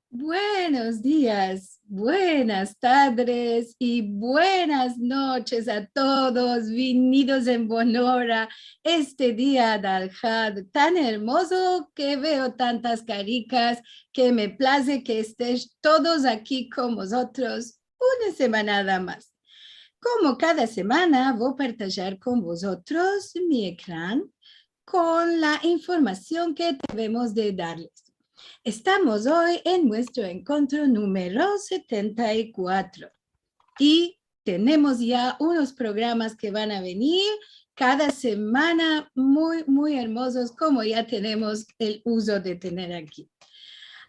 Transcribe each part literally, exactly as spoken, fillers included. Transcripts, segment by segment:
Buenos dias, buenas tadres i buenas noches a todos. Vinidos en bon ora este dia de Alhad tan ermozo ke veo tantas karikas ke me plaze ke estesh todos aki kon vozotros una semanada mas. Komo kada semana, vo partajar kon vozotros mi ekran kon la informasion ke devemos de darles. Estamos oy en muestro enkontro numero setenta i kuatro i tenemos ya unos programas ke van a venir kada semana muy, muy ermozos, komo ya tenemos el uzo de tener aki.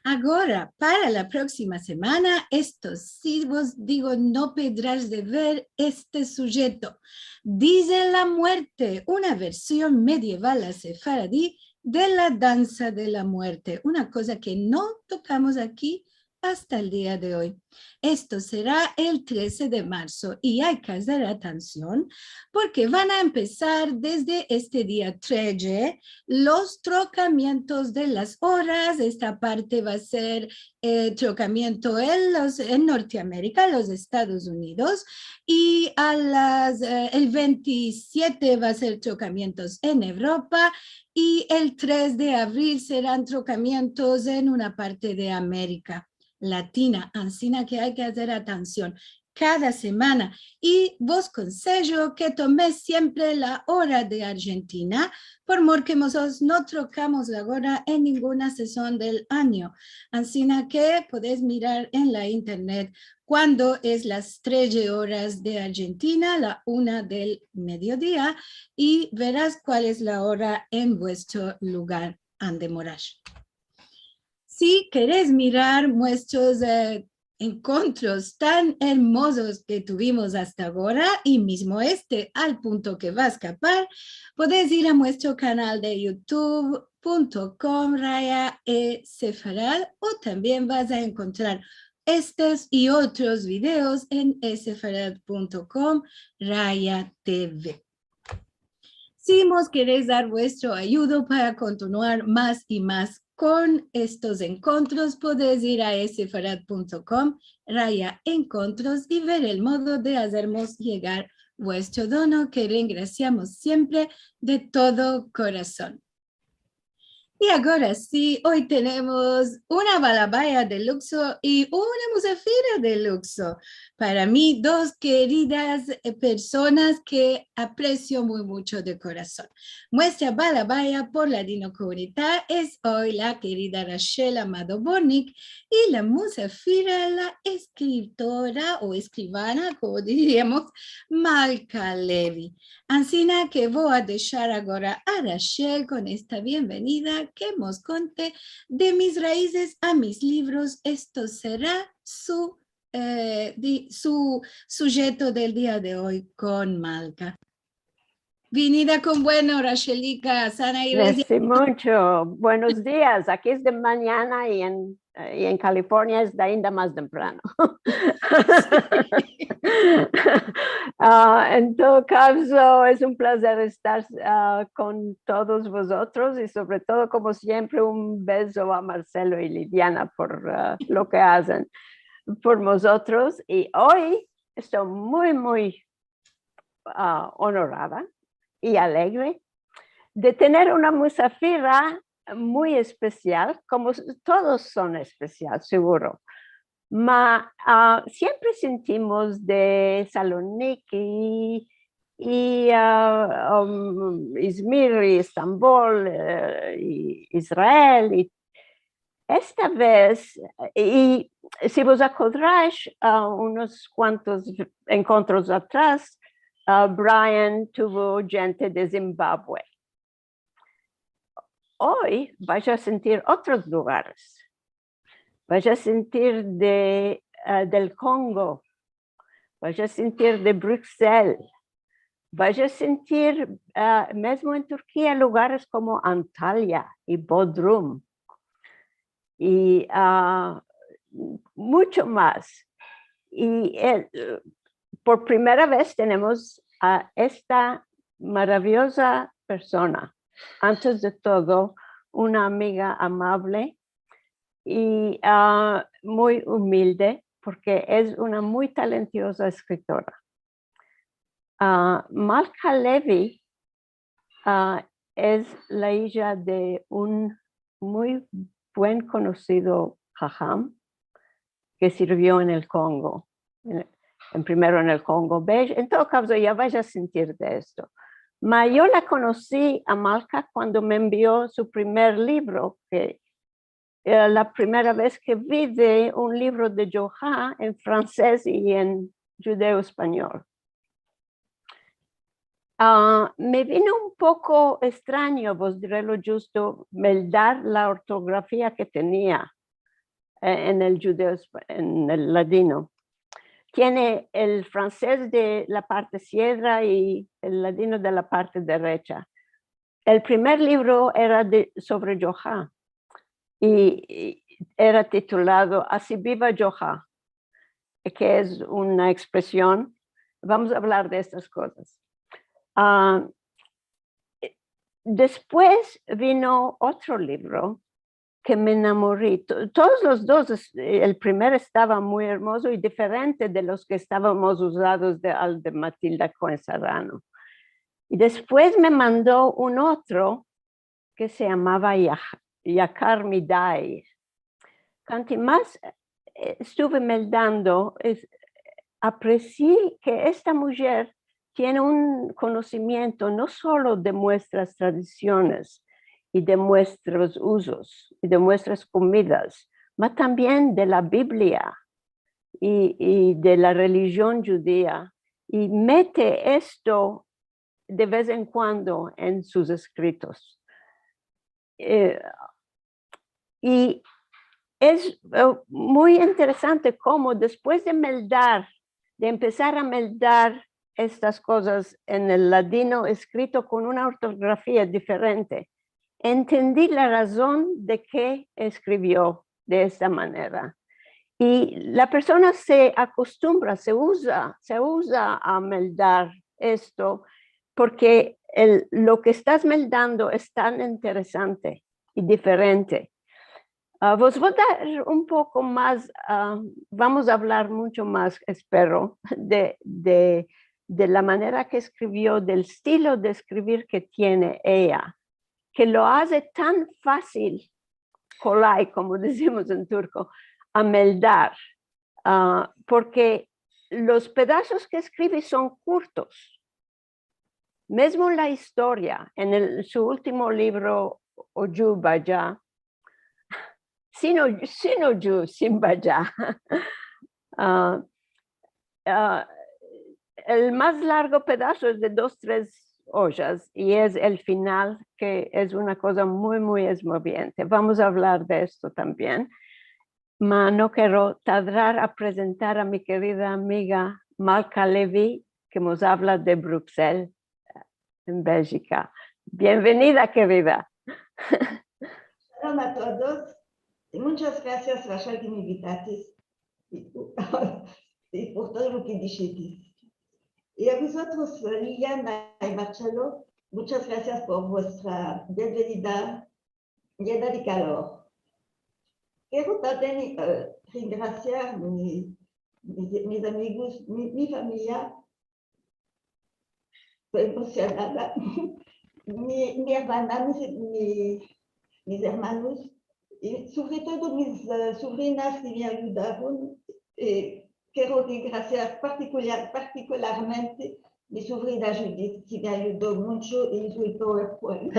Agora, para la proksima semana, esto si vos digo, no pedras de ver este sujeto. Dize la muerte, una version medieval a sefaradi de la dansa de la muerte, una koza ke no tokamos aki asta el dia de oy. Esto sera el trese de marso i ay ke azer atansion porke van a empesar desde este dia treze los trokamientos de las oras. Esta parte va a ser, eh, trokamiento en los, en Norteamerika, los Estados Unidos, i a las, eh, el veintisiete va a ser trokamientos en Evropa, i el tres de avril seran trokamientos en una parte de Amerika Latina, ansina ke ay ke azer atansion kada semana. I vos konsejo ke tomes siempre la ora de Arjentina, por mor ke mozotros no trokamos la ora en ninguna sezon del anyo. Ansina ke podes mirar en la internet kuando es las treze oras de Arjentina, la una del mediodia, i veras kual es la ora en vuestro lugar ande morash. Si keres mirar muestros, eh, enkontros tan ermozos ke tuvimos asta agora, i mizmo este al punto ke va a eskapar, podes ir a muestro kanal de youtube punto com raya e sefarad, o tambien vas a enkontrar estos i otros videos en e sefarad punto com raya te ve. Si mos keres dar vuestro ayudo para kontinuar mas i mas kon estos enkontros, podes ir a e sefarad punto com raya enkontros i ver el modo de azermos yegar vuestro dono, ke rengrasiamos siempre de todo korason. I agora si, oy tenemos una balabaya de lukso i una musafira de lukso. Para mi, dos keridas, eh, personas ke apresio muy mucho de korason. Muestra balabaya por Ladinokomunita es oy la kerida Rachel Amado Bortnick i la musafira, la eskritora o eskrivana, komo diriamos, Malka Levy. Ansina ke vo a deshar agora a Rachel kon esta bienvenida, ke mos konte de mis raizes a mis livros. Esto sera su, eh, di-, su sujeto del dia de oy kon Malka. Vinida kon bueno, Rachelika, sana i rezia. Mersi muncho. Buenos dias. Aki es de manyana i en, i en Kalifornia es de ainda mas temprano. Ah, en todo kazo, es un plazer estar, ah, kon todos vozotros i, sovre todo, komo siempre, un bezo a Marcelo i Lidiana por, ah, lo ke azen por mozotros. I oy esto muy, muy, ah, onorada i alegre de tener una musafira muy espesial, komo s-, todos son espesial, seguro. Ma, ah, siempre sentimos de Saloniki i, ah, um, Izmir i Estambol, eh, i Israel i Esta vez, i si vos akodrash, ah, unos kuantos enkontros atras, ah, Brian tuvo djente de Zimbabue. Oy vais a sentir otros lugares. Vais a sentir de, ah, del Kongo, vais a sentir de Bruxelles, vais a sentir, ah, mezmo en Turkia, lugares komo Antalya i Bodrum i, ah, muncho mas. I, eh, por primera vez tenemos a esta maraviyoza persona. Antes de todo, una amiga amable i, a, muy umilde, porke es una muy talentioza eskritora. A, Malka Levy, a, es la ija de un muy buen konosido haham ke sirvio en el Kongo, en, en primero en el Kongo Belge. En todo kavzo, ya vash a sentir de esto. Ma yo la konosi a Malka kuando me envio su primer livro, ke era la primera vez ke vi de un livro de Djoha en fransez i en djudeo-espanyol. A, me vino un poko estranyo, vos dire lo djusto, meldar la ortografia ke tenia, e, en el djudeo, en el ladino. Tiene el fransez de la parte siedra i el ladino de la parte derecha. El primer livro era de, sovre Djoha, i, i era titulado Asi biva Djoha, ke es una ekspresion, vamos a avlar de estas kozas. A, despues vino otro livro ke me enamori. To-, todos los dos, es-, el primer estava muy ermozo i diferente de los ke estavamos uzados de, al de Matilda Koen Sarano. I despues me mando un otro ke se yamava Yah-, Yakar Midai. Kuanto mas, e, estuve meldando, es, apresi ke esta mujer tiene un konosimiento no solo de muestras tradisiones i de muestros uzos i de muestras komidas, ma tambien de la Biblia i, i de la relijion djudia, i mete esto de vez en kuando en sus eskritos. E, i es, e, muy interesante komo despues de meldar, de empesar a meldar estas kozas en el ladino eskrito kon una ortografia diferente, entendi la razon de ke eskrivio de esta manera. I la persona se akostumbra, se uza, se uza a meldar esto, porke el, lo ke estas meldando es tan interesante i diferente. A, vos vo dar un poko mas, a, vamos a avlar muncho mas, espero, de, de, de la manera ke eskrivio, del estilo de eskrivir ke tiene eya, ke lo aze tan fasil, kolay, komo dizimos en turko, a meldar, a, porke los pedazos ke eskrivi son kurtos. Mezmo la istoria, en el, su ultimo livro, Oju Baja, sin o-, sin oju, sin baja. A, a, el mas largo pedaso es de dos, tres ojas, i es el final, ke es una koza muy, muy esmoviente. Vamos a avlar de esto tambien. Ma no kero tadrar a prezentar a mi kerida amiga Malka Levy, ke mos avla de Bruksel, en Beljika. Bienvenida, kerida. Shalom a todos, i munchas grasias, Rachel, ke me invitatis, i, i por todo lo ke dishitis. I a vozotros, Liliana i Marcelo, munchas grasias por vuestra bienvenida yena de kalor. Kero tambien, e, rengrasiar mi, mis, mis amigos, mi, mi famiya, estoy emosionada, mi, mi ermana, mis, mi, mis ermanos, i sovre todo mis, e, sovrinas ke me ayudaron, e, kero rengrasiar partikular-, partikularmente mi sovrina Judith, ke me ayudo muncho i izo el PowerPoint.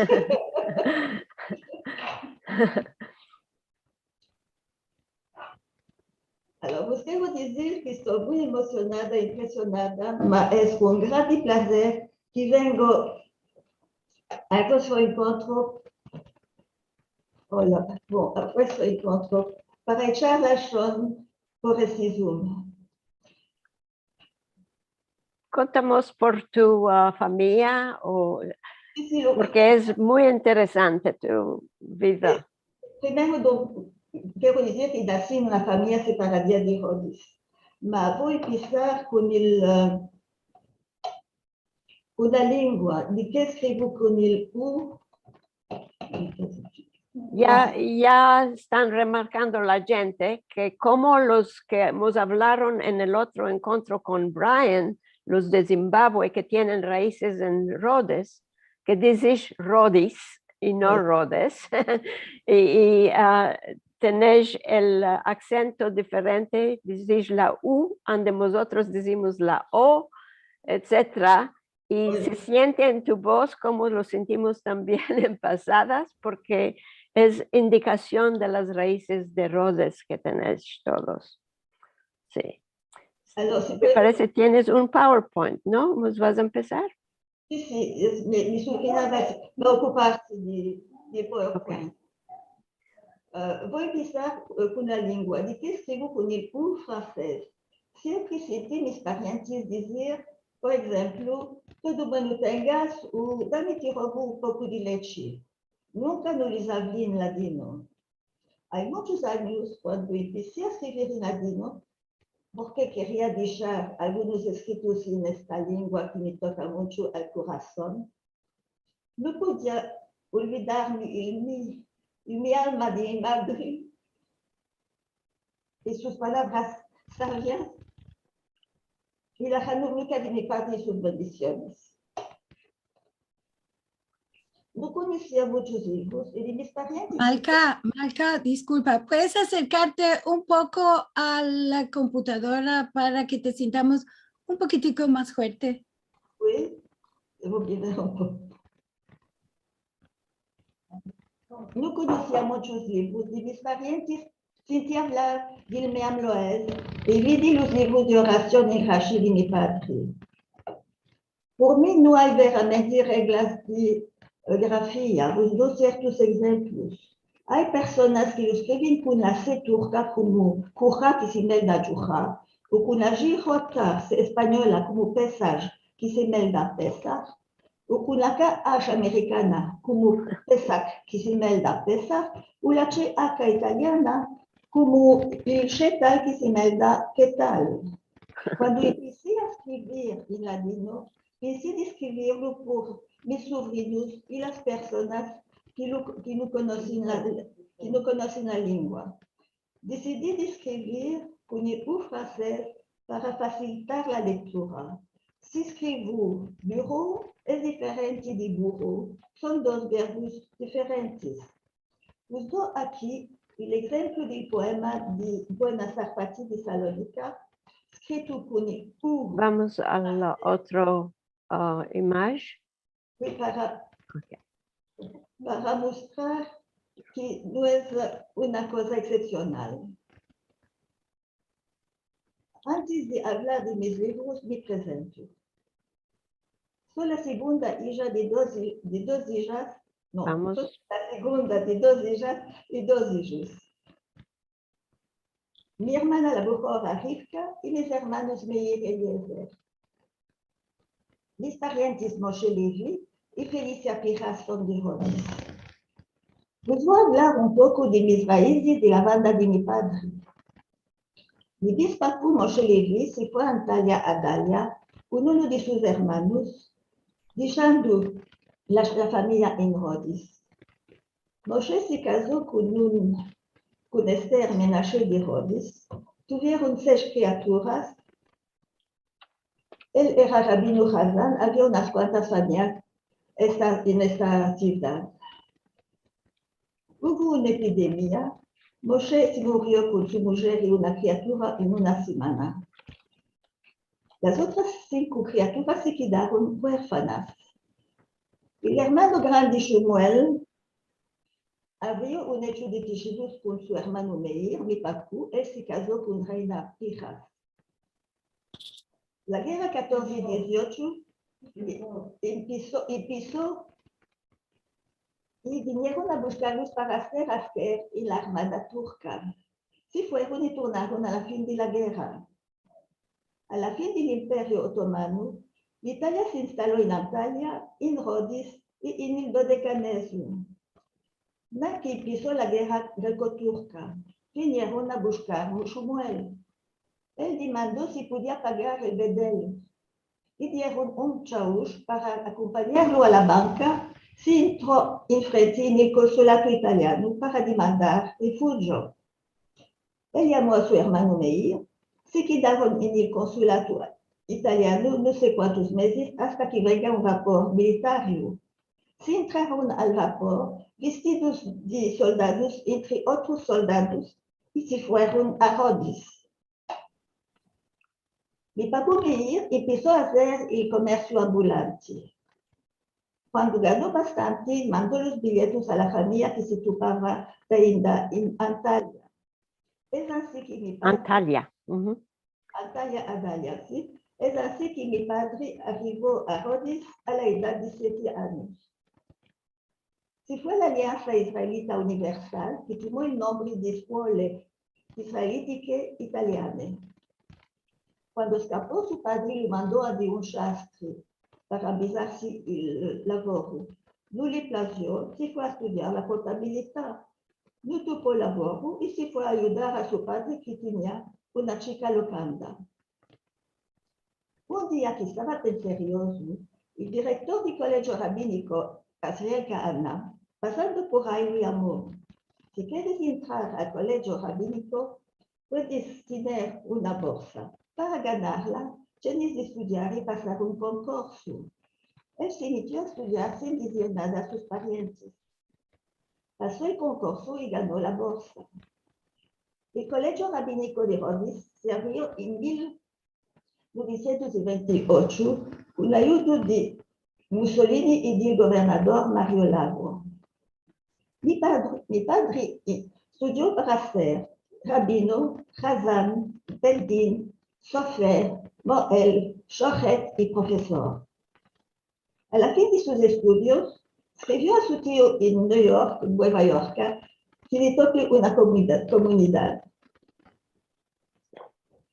Alor, vos kero dizir ke esto muy emosionada, impresionada, ma es kon grande plazer ke vengo a vuestro enkontro, ola, bon, a vuestro enkontro, para echar lashon por este Zoom. Kontamos por tu, a, famiya, o, si, si, lo porke es muy interesante tu vida. Si. Primero, do-, kero dizir ke nasi en una famiya separada de Rodis. Ma vo empesar kon el, e, kon la lengua, de ke eskrivo kon el u, Ya, ya estan remarkando la djente ke komo los ke mos avlaron en el otro enkontro kon Brian, los de Zimbabue ke tienen raizes en Rodes, ke dizish Rodis i no Rodes, i, i, a, tenesh el, a, aksento diferente, dizish la u, ande mozotros dizimos la o, etsetera, i se siente en tu voz komo lo sentimos tambien en pasadas, porke es indikasion de las raizes de Rodes ke tenesh todos. Si. Me parese tienes un PowerPoint, no? Mos vas a empesar? Si, si, es, mi, mi sobrina va, va okuparse de, de PowerPoint. E, vo empesar, e, kon la lengua. De ke eskrivo kon el u frazes? Siempre senti mis parientes dizir, por enshemplo, "Todo bueno tengas" o "Dame te rogo un poko de leche". Nunka no les avli en ladino. Ay munchos anyos, kuando empesi a eskrivir en ladino, porke keria deshar algunos eskritos en esta lengua ke me toka muncho al korason, no podia olvidarme el mi, el mi alma de mi madre i sus palavras savias i la hanunika de mi padre i sus bendisiones. No konosia munchos livros i de mis parientes. Malka, Malka, diskulpa, puedes aserkarte un poko a la komputadora para ke te sientamos un pokitiko mas fuerte? Si, vo a kerer un poko. No konosia munchos livros i de mis parientes senti avlar del Meam Loez i vidi los livros de orasion en Rashi de mi padre. Por mi no ay veramente reglas de, e, grafia, vos do siertos enshemplos. Ay personas ke lo eskriven kon la se turka komo kuha, ke se melda djuha, o kon la jihota, se espanyola, komo pesaj, ke se melda pesar, o kon la ka ash amerikana, komo pesak, ke se melda pesar, o la che aka italiana, komo el shetal, ke se melda ketal. Kuando empesi a eskrivir en ladino, pensi de eskrivirlo por mis sobrinos i las personas ke lo, ke no konosen la, ke no konosen la lengua. Desidi de eskrivir kon el u frazes para fasilitar la lektura. Si eskrivo buro, es diferente de buro, son dos verbos diferentes. Vos do aki el enshemplo del poema de, poema sarfati de Salonika, eskrito kon el u. Vamos a la otra, a, imaj. Si, para, para mostrar ke no es una koza eksepsional. Antes de avlar de mis livros, me prezento. So la segunda ija de dos i-, de dos ijas, no, so la segunda de dos ijas i dos ijos. Mi ermana la buhora Rivka i mis ermanos Meir i Eliezer. Mis parientes Moshe Levi i Felicia Piras son de Rodes. Vos vo avlar un poko de mis raizes de la banda de mi padre. Mi bispapu Moshe Levi se fue a Antalya, Adalia, kon uno de sus ermanos, deshando la, la famiya en Rodes. Moshe se kazo kon un, kon Ester Menashe de Rodes. Tuvieron sesh kriaturas. El era rabino Hazan, avia unas kuantas famiyas esta, en esta sivdad. Uvo una epidemia, Moshe se murio kon su mujer i una kriatura en una semana. Las otras sinko kriaturas se kedaron huerfanas. El ermano grande Shmuel avio un echo de teshivut kon su ermano Meir, mi papu, el se kazo kon Reina Piras. La gerra katorze diziocho empeso, empeso, i vinieron a bushkarlos para ser asker en la armada turka. Se fueron i tornaron a la fin de la gerra. A la fin del Imperio Otomano, Italia se instalo en Antalya, en Rodes i en el Dodekanesmo. Na ke empeso la gerra greko-turka, vinieron a bushkar Shmuel. El demando si podia pagar el bedel. I dieron un chaush para akompanyarlo a la banka, si entro enfrente en el konsulado italiano para demandar refugio. El yamo a su ermano Meir, se kedaron en el konsulado italiano no se kuantos mezes asta ke venga un vapor militario. Se entraron al vapor vestidos de soldados entre otros soldados i se fueron a Rodis. Mi papu Meir empeso a azer el komersio ambulante. Kuando gano bastante, mando los biletos a la famiya ke se topava ainda en Antalya. Es ansi ke mi padre Antalya. Antalya, Adalia, si. Es ansi ke mi padre arivo a Rodis a la edad de siete anyos. Se fue a la Aliansa Israelita Universal, ke tomo el nombre de Skole Israelitike Italiane. Kuando eskapo, su padre lo mando ande un shastre para ambezar si el lavoro. No le plazio, se fue a estudiar la kontabilidad. No topo lavoro i se fue a ayudar a su padre ke tenia una chika lokanda. Un dia ke estava tan seriozo, el direktor del Kolegio Rabiniko, Azriel Kahana, pasando por ayi lo yamo. Si keres entrar al Kolegio Rabiniko, puedes tener una borsa. Para ganarla, tienes de estudiar i pasar un konkurso. El se metio a estudiar sin dizir nada a sus parientes. Paso el konkurso i gano la borsa. El Kolegio Rabiniko de Rodis se avrio en mil novesientos vente i ocho kon la ayuda de Mussolini i del governador Mario Lavro. Mi padre, mi padre estudio para ser rabino, hazan, bedin, sofer, moel, shohet i profesor. A la fin de sus estudios, eskrivio a su tio en New York, Nueva York, ke le toke una komunidad, komunidad.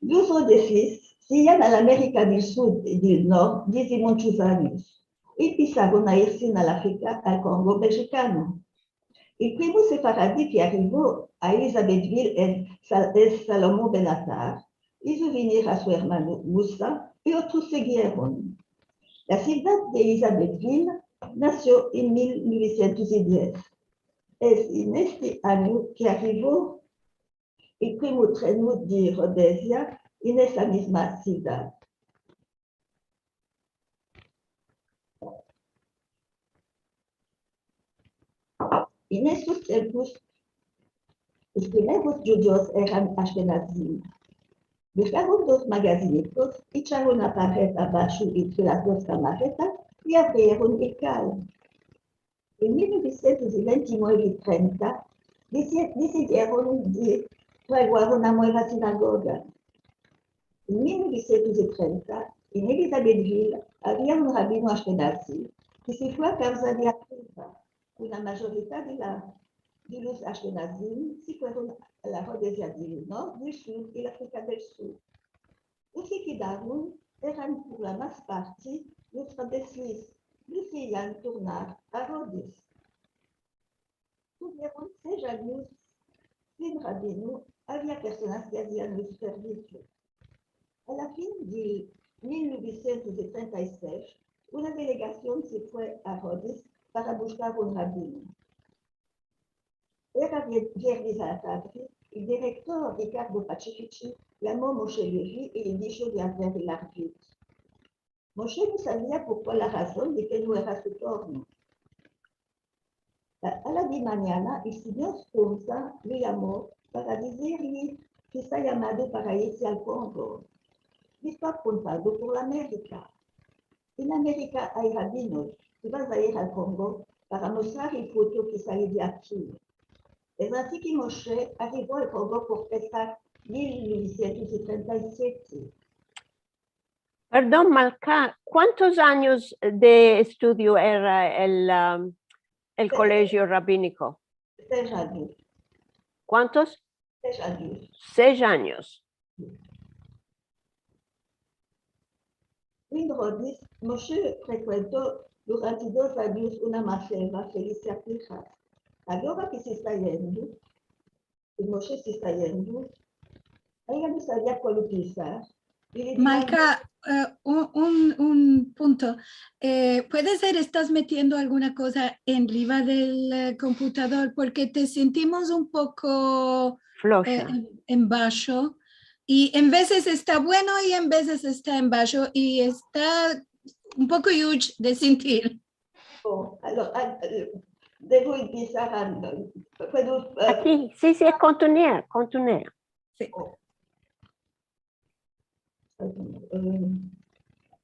Los rodesis se ian a la Amerika del Sud i del Nort desde munchos anyos. Empesaron a irse a la Afrika, al Kongo belgikano. El primo sefaradi ke arivo a Elisabethville es Sa-, es Salomon Ben Atar, izo venir a su ermano Musa i otros sigieron. La sivdad de Elisabethville nasio en mil novesientos i diez. Es en este anyo ke arivo el primo treno de Rodesia en esa mizma sivdad. En estos tiempos, los primeros djudios eran ashkenazim. Bushkaron dos magazinitos, echaron la pared abasho entre las dos kamaretas i avrieron el kal. En mil novesientos vente i nueve i trenta, desi-, desidieron de fraguar una mueva sinagoga. En mil novesientos trenta, en Elisabethville, avia un rabino ashkenazi ke se fue a kavza de ariva. Una majorita de la, de los ashkenazim se fueron a la Rodesia del Nort, del Sud i la Afrika del Sud. Los ke kedaron eran por la mas parte los rodesis, los ke ian tornar a Rodis. Tuvieron sesh anyos sin rabino, avia personas ke azian los servisios. A la fin de mil novesientos trenta i sesh, una delegasion se fue a Rodis para bushkar un rabino. Era vier-, viernes a la tarde, el direktor Ricardo Pacifici yamo a Moshe Levi i le disho de azer el arvit. Moshe no savia por kual la razon de ke no era su torno. A, a la de manyana, el sinyor Sponza lo yamo para dizirle ke esta yamado para irse al Kongo. Le esto apuntando por la Amerika. En Amerika ay rabinos, si vas a ir al Kongo para mostrar el fruto ke sale de aki. Es ansi ke Moshe arivo al Kongo por Pesah mil novesientos trenta i siete. Pardon, Malka, kuantos anyos de estudio era el, am, el Sesh. Kolegio rabiniko? Sesh anyos. Kuantos? Sesh anyos. Sesh anyos. En Rodis, Moshe frekuento durante dos anyos una masheva, Felicia Pijas. Agora ke se esta yendo, ke Moshe se esta yendo, eya no savia kual utilizar, Malka, eh, un, un, un punto. Eh, puede ser estas metiendo alguna koza enriva del, eh, komputador porke te sentimos un poko, eh, floja, en, en basho. I en vezes esta bueno i en vezes esta en basho i esta un poko yuj de sentir. Bon, alor, ah, eh, devo empesar a, puedo, eh, aki, si, si, kontinua, kontinua. Si. Oh. Eh,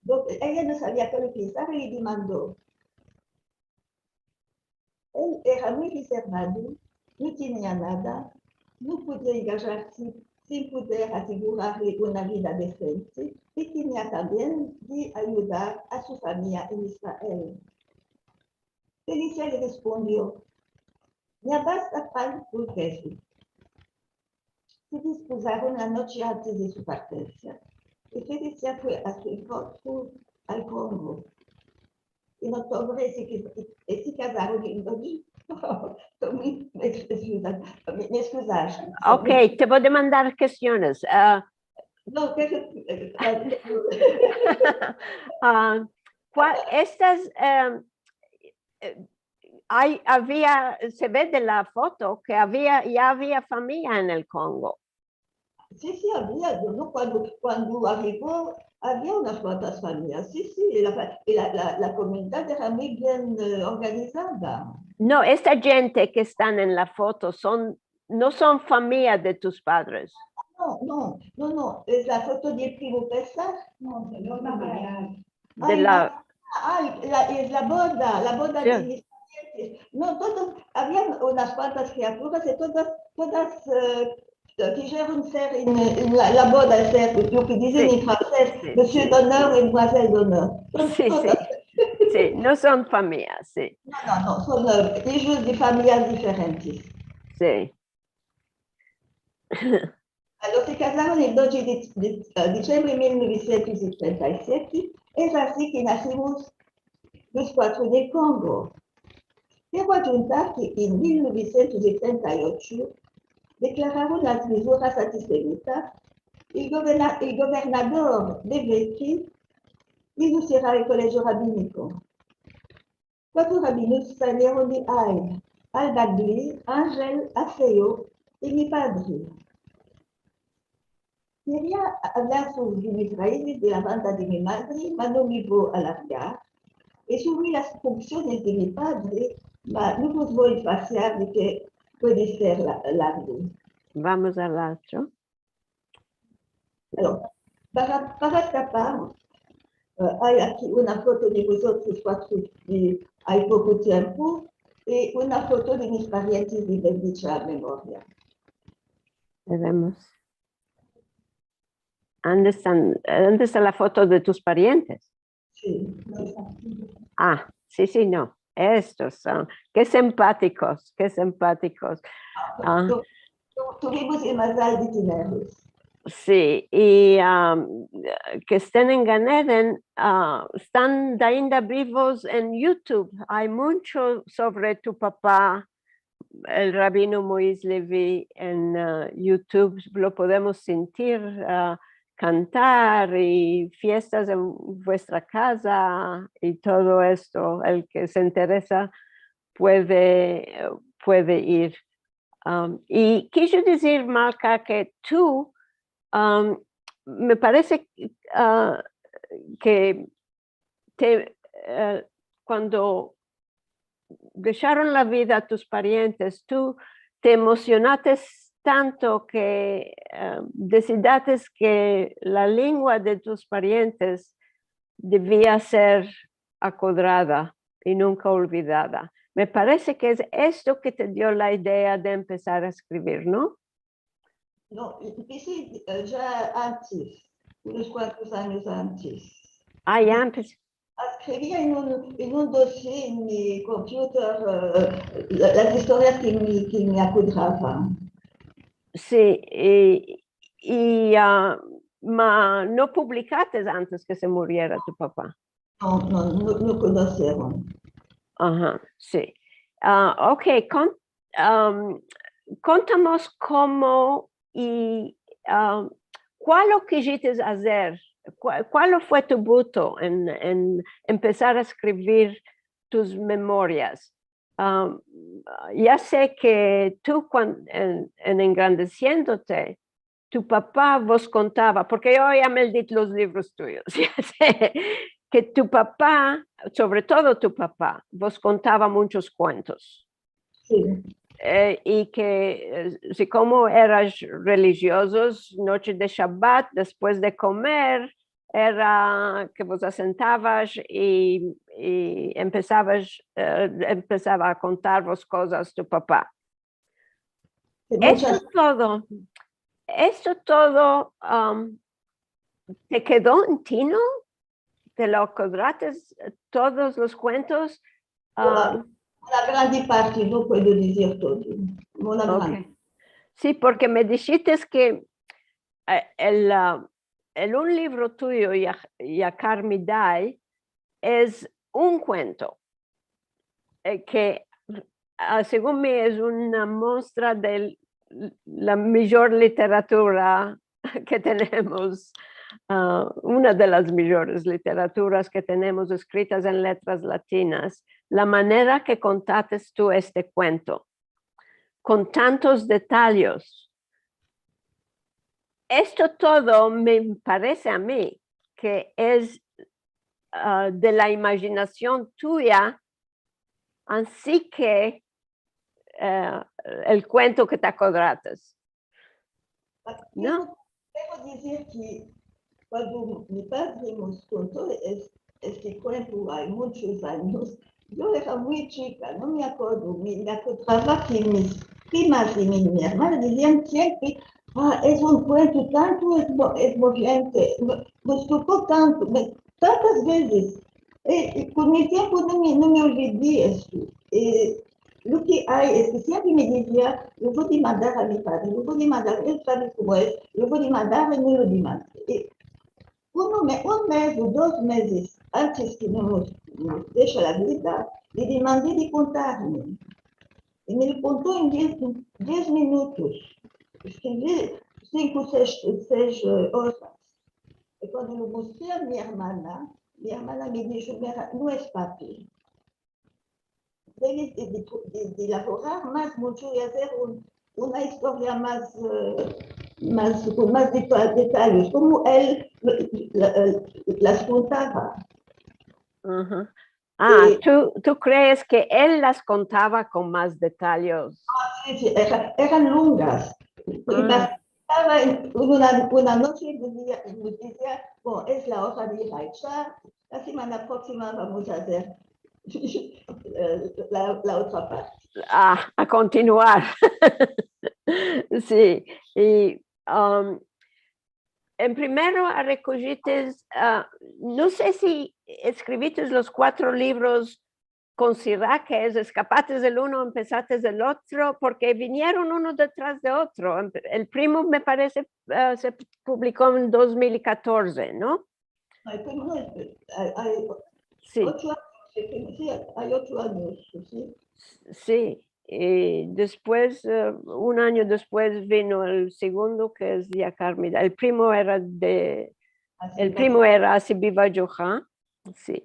donk, eya no savia ke lo pensar i le demando. El era muy rezervado, no tenia nada, no podia engajarse sin poder asegurarle una vida desente, i tenia tambien de ayudar a su famiya en Israel. Felicia le respondio: "Me abasta pan por kejo." Se despozaron la noche antes de su partensia, i Felicia fue a su enkontro al Kongo. En oktubre se, se kazaron en dos mil. Me, me, me eskuzas. Ok, te vo a demandar kestiones. Ah, no, ke, ah, kua-, estas, em, eh, ay, avia, se ve de la foto ke avia, ya avia famiya en el Kongo. Si, si, avia, no, kuando, kuando arivo, avia unas kuantas famiyas. Si, si, la fa-, la, la, la komunidad era muy bien, eh, organizada. No, esta djente ke estan en la foto son, no son famiya de tus padres. No, no, no, no, es la foto del primo Pesah. No, de la... Ay, la, ay, la, es la boda, la boda de mis parientes. No, todas, avia unas kuantas kriaturas i todas, todas, eh, kijeron ser en, en la, la boda, ser lo ke dizen en fransez, monsieur d'honneur et demoiselle d'honneur. Son todas. Si, si. Si, no son famiyas, si. No, no, no, son, eh, ijos de famiyas diferentes. Si. Alor se kazaron el dos de, de, eh, disembre de mil novesientos i trenta i siete, es ansi ke nasimos los kuatro en el Kongo. Devo adjuntar ke en mil novesientos i trenta i ocho deklararon las mezuras antisemitas, el governa-, el governador de Vekri izo serrar el Kolegio Rabiniko. Kuatro rabinos salieron de ay: Al-Bagli, Angel, Afeyo i mi padre. Keria avlar sovre mis raizes de la banda de mi madre, ma no me vo alargar. I sovre las funksiones de mi padre, ma no vos vo a enfasiar de ke puede ser la-, largo. Vamos al otro. Alor, para, para eskapar, eh, ay aki una foto de vozotros kuatro de ay poko tiempo i una foto de mis parientes de bendicha memoria. Veremos. Ande estan, ande esta la foto de tus parientes? Si, no esta. Ah, si, si, no. Estos son, ke simpatikos, ke simpatikos. Ah. Tu-, tu-, tuvimos el mazal de tenerlos. Si, i, am, ke esten en Gan Eden, ah, estan ainda bivos en YouTube. Ay muncho sovre tu papa, el rabino Moiz Levi en, ah, YouTube, lo podemos sentir, ah, kantar i fiestas en vuestra kaza i todo esto. El ke se interesa puede, puede ir. Am, i kijo dizir, Malka, ke tu, am, me parese, ah, ke te, eh, kuando desharon la vida tus parientes, tu te emosionates tanto ke, eh, desidates ke la lengua de tus parientes devia ser akodrada i nunka olvidada. Me parese ke es esto ke te dio la idea de empesar a eskrivir, no? No, empesi, eh, ya antes, unos kuantos anyos antes. Ah, ya antes. Eskrivia en un, en un dosie en mi computer, eh, la-, las istorias ke me, ke me akodrava. Si, i, i, ah, ma no publikates antes ke se muriera tu papa? No, no, no, no konosieron. Aha, si. Ah, ok, kon-, am, kontamos komo i, am, kualo kisites azer? Kual, kual fue tu buto en, en empesar a eskrivir tus memorias? Am, ya se ke tu, kuan-, en, en engrandesiendote, tu papa vos kontava, porke yo ya me el di los livros tuyos, ya se ke tu papa, sovre todo tu papa, vos kontava munchos kuentos. Si. Eh, i ke, eh, si komo eras relijiozos, noche de Shabat, despues de komer, era ke vos asentavas i, i empesavas, eh, empesava a kontarvos kozas tu papa. Si, esto todo, esto todo, am, te kedo en ti, no? Te lo akodrates, eh, todos los kuentos? Una, am, una grande parte, no puedo dizir todo. Una grande. Si, porke me dishites ke, eh, el, ah, el un livro tuyo, Ya-, Yakar Miday, es un kuento, eh, ke, ah, segun mi, es una muestra de la mijor literatura ke tenemos, ah, una de las mijores literaturas ke tenemos eskritas en letras latinas, la manera ke kontates tu este kuento, kon tantos detayes. Esto todo me parese a mi ke es, ah, de la imajinasion tuya, ansi ke, eh, el kuento ke te akodrates. No? Kero dizir ke kuando mi padre mos konto es-, este kuento ay munchos anyos, yo era muy chika, no me akodro, me, me akodrava ke mis primas i mi, mi ermana dizian siempre: "Ah, es un kuento tanto, es mo-, es moviente, no-, mos toko tanto, me-, tantas vezes." Eh, i kon el tiempo no me, no me olvidi esto. Eh, lo ke ay es ke siempre me dizia: "Lo vo demandar a mi padre, lo vo demandar, el save komo es, lo vo demandar", i no lo demandi. I un me-, un mez o dos mezes antes ke no mos, mos deshe la vida, le demandi de kontarme. I me lo konto en diez, diez minutos. Eskrivi sinko, sesh, sesh, eh, ozas. I kuando lo mostri a mi ermana, mi ermana me disho: "Mira, no es papel. Deves de, de, de, de elaborar mas muncho i azer un, una istoria mas, eh, mas, kon mas deta-, detayes, komo el, la, la, las kontava." Aha. Ah, tu, tu krees ke el las kontava kon mas detayes? Si, si, era, eran longas. I bastava en una, una noche, dizia, dizia: "Bon, es la ora de ir a echar, la semana proksima vamos a azer, eh, la, la otra parte." Ah, a kontinuar. Si, i, um, en primero a rekojites, ah, no se si eskrivites los kuatro livros kon sirake, eskapates del uno, empesates del otro, porke vinieron uno detras de otro. Em-, el primo, me parese, ah, se publiko en dos mil i katorze, no? Ay, komo es, ay, ay, si, ocho anyos, si, ay ocho anyos, si. Si. I despues, eh, un anyo despues vino el segundo, ke es Yakar Miday. El primo era de, el primo era Asibi Vajohan. Si.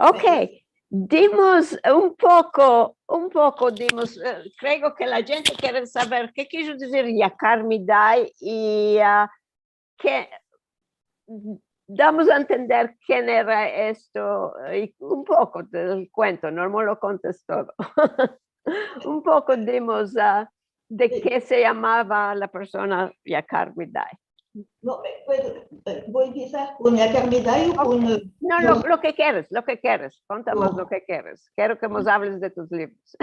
Okey. Dimos un poko, un poko dimos, eh, kreo ke la djente kere saver ke kijo dizir Yakar Miday i, ah, ke damos a entender ken era esto, eh, i un poko te lo kuento, no, no lo kontes todo. Un poko dimos, ah, de ke se yamava la persona Yakar Miday. No, eh, pues, eh, vo a empesar kon Yakar Miday o kon, eh, no, lo, lo ke keres, lo ke keres. Kontanos lo ke keres. Kero ke mos ables de tus livros.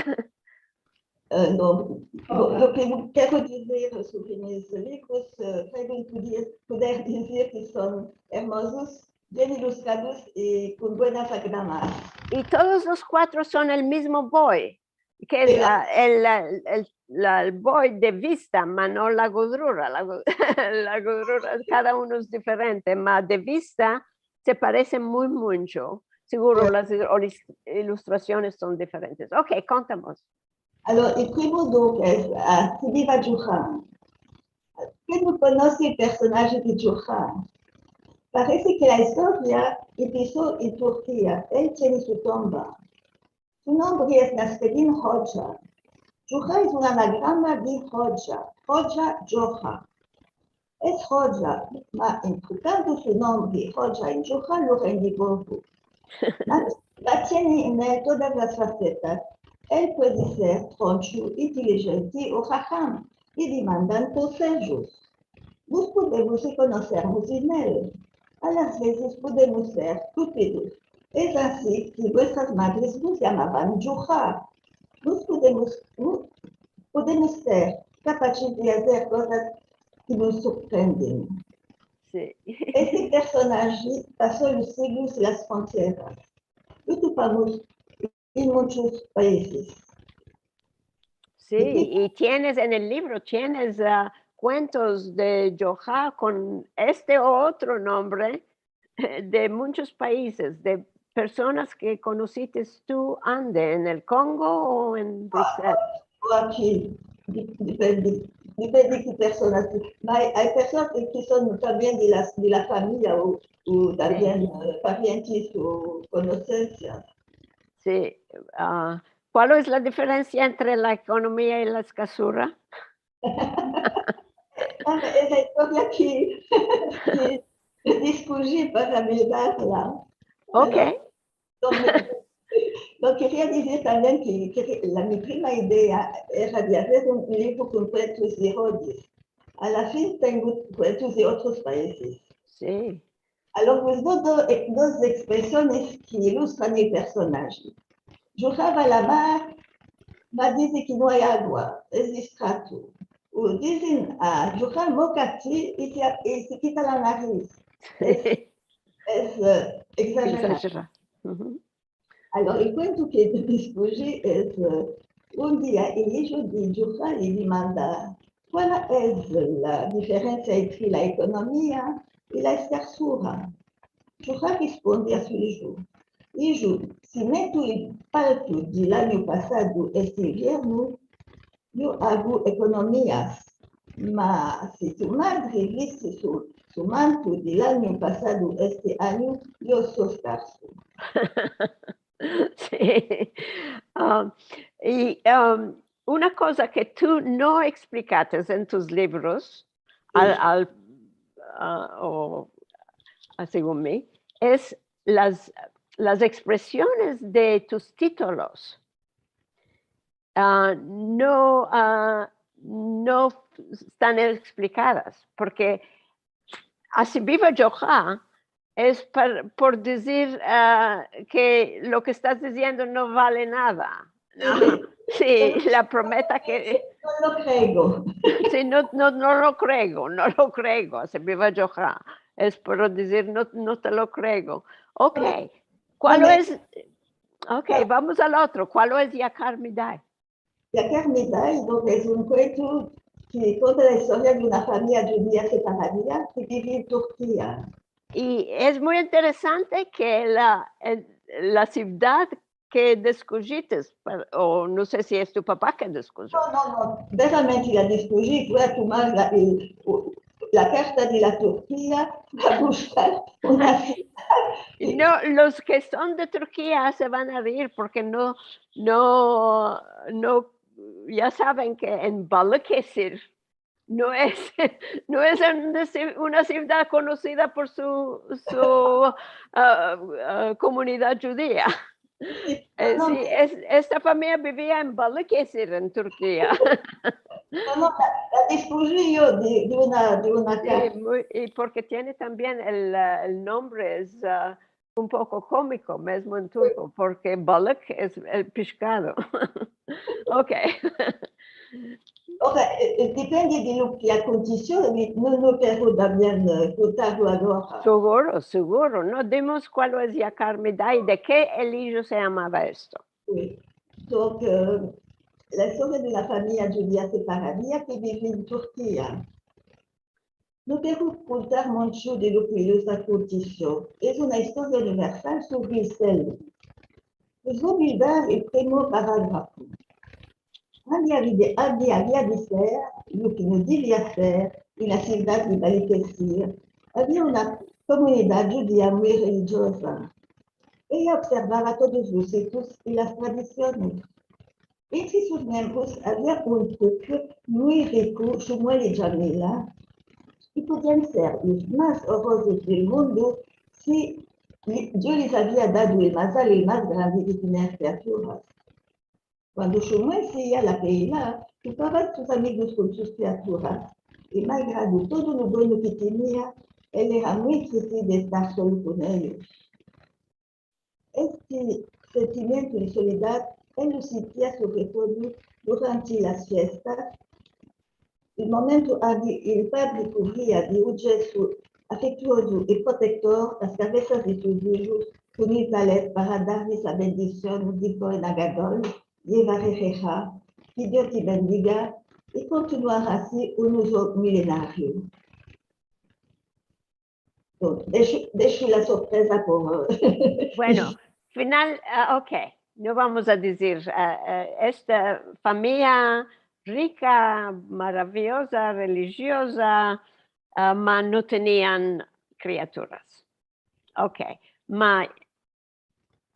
Eh, no, lo, lo ke kero dizir sovre mis livros, eh, kreo puder, puder dizir ke son ermozos, bien ilustrados i kon buenas agramas. I todos los kuatro son el mizmo boy, ke es la, el, la, el, la, el boy de vista, ma no la gudrura. La gu-, la gudrura, kada uno es diferente, ma de vista se parese muy muncho. Seguro las il-, ilustrasiones son diferentes. Okey, kontanos. Alor, el primo do ke es, ah, Asibi Vajohan. Ke no konose el personaje de Djuha? Parese ke la istoria empeso en Turkia. El tiene su tumba. Su nombre es Nasreddin Hodja. Djuha es un anagrama de Hodja, Hodja Djuha. Es Hodja, ma en trukando su nombre Hodja en Djuha lo rende bobo. La, la tiene en el todas las fasetas. El puede ser troncho, intelijente o haham, i demandan konsejos. Mos podemos rekonosermos en el. A las vezes podemos ser estupidos. Es ansi ke vuestras madres vos yamavan Djuha. Mos podemos, mos podemos ser kapases de azer kozas ke mos sorprenden. Si. Este personaje paso los siglos i las fronteras. Lo topamos en munchos paizes. Si, i tienes en el livro, tienes, ah, kuentos de Djuha kon este u otro nombre, de munchos paizes, de personas ke konosites tu, ande, en el Kongo o en Brusel? O aki, di-, depende, depende de ke personas. Ay, ay personas ke son tambien de las, de la famiya o, o tambien, si, eh, parientes o konosensias. Si. Ah, kual es la diferensia entre la ekonomia i la eskasura? Ah, es la istoria ke, ke diskuti para midrarla. Ok. Pero, lo ke, lo ke keria dizir tambien ke, ke la, mi prima idea era de azer un livro kon kuentos de Rodis. A la fin tengo kuentos de otros paizes. Si. Alor, pues, do-, do-, eh, dos ekspresiones ke ilustran el personaje. Djuha va a la mar, ma dize ke no ay agua, es distrato. O dizen, ah, Djuha, mokate, i se, i se kita la nariz. Es, es, eh, egzajera. Egzajera. Uhu. Alor, el kuento ke diskuti es, eh, un dia el ijo de Djuha le demanda: "Kual es la diferensia entre la ekonomia i la eskasura?" Djuha responde a su ijo: "Ijo, si meto el palto del anyo pasado este invierno, yo ago ekonomias, ma si tu madre viste su, su manto del anyo pasado este anyo, yo so eskarso." Si. Um, i, um, una koza ke tu no eksplikates en tus livros, al, si, al, ah, o, ah, segun mi, es las, las ekspresiones de tus titolos. Ah, no, ah, no estan eksplikadas, porke asi biva Djuha es par, por dizir, ah, ke lo ke estas diziendo no vale nada, no? Si, la promesa ke... No lo kreo. Si, no, no, no lo kreo, no lo kreo, asi biva Djuha. Es por dizir no, no te lo kreo. Ok. Kual es? Ok, vamos al otro. Kual es Yakar Miday? Yakar Miday, donk, es un kuento ke konta la istoria de una famiya djudia separada ke bive en Turkia. I es muy interesante ke la, el, la sivdad ke deskuvrites, pa-, o no se si es tu papa ke deskuvrio. No, no, no. Veramente la deskuvri, fui a tomar la, el, u-, la karta de la Turkia, a bushkar una sivdad. No, los ke son de Turkia se van a reir porke no, no, no, ya saven ke en Balıkesir no es, no es una si-, una sivdad konosida por su, su, ah, ah, komunidad djudia. Si, eh, no, si, es, esta famiya bivia en Balıkesir, en Turkia. No, no, la, la deskuvri yo de, de una, de una karta. Si, muy, i porke tiene tambien el, ah, el nombre es, ah, un poko komiko, mezmo en turko, porke balık es el peshkado. Ok. O sea, eh, eh, depende de lo ke akontesio, no, no puedo tambien, eh, kontarlo agora. Seguro, seguro. No dimos kual es Yakar Miday, de ke el ijo se yamava esto. Si. Donk, eh, la istoria de una famiya djudia separada ke bive en Turkia. No puedo kontar muncho de lo ke los akontesio. Es una istoria universal sovre el selum. Pues vo a lizar el primo paragrafo. Ande avia, ande avia de ser lo ke no devia ser, i la sivdad de Balikesir, avia una komunidad djudia muy relijioza. Eya observava todos los sitos i las tradisiones. Entre sus miembros avia un kuple muy riko, Shmuel i Djamila, i podian ser los mas orozos del mundo si li-, Dio les avia dado el mazal el mas grande de tener kriaturas. Kuando Shmuel se ia a la peila, topava sus amigos kon sus kriaturas, i malgrado todo lo bueno ke tenia, el era muy triste de estar solo kon eyos. Este sentimiento de soledad, el lo sentia sovre todo durante las fiestas, el momento ande el padre kuvria de un yeso afektuozo i protektor las kavezas de sus ijos kon un talet para darles la bendisyon de Kohen Agadol, Yevarejeja, ke Dio te bendiga, i kontinuar ansi un uzo milenario. Desho, desho la sorpreza por... Bueno, final, ah, ok, no vamos a dizir, ah, ah, esta famiya rika, maraviyoza, relijioza, ah, ma no tenian kriaturas. Ok, ma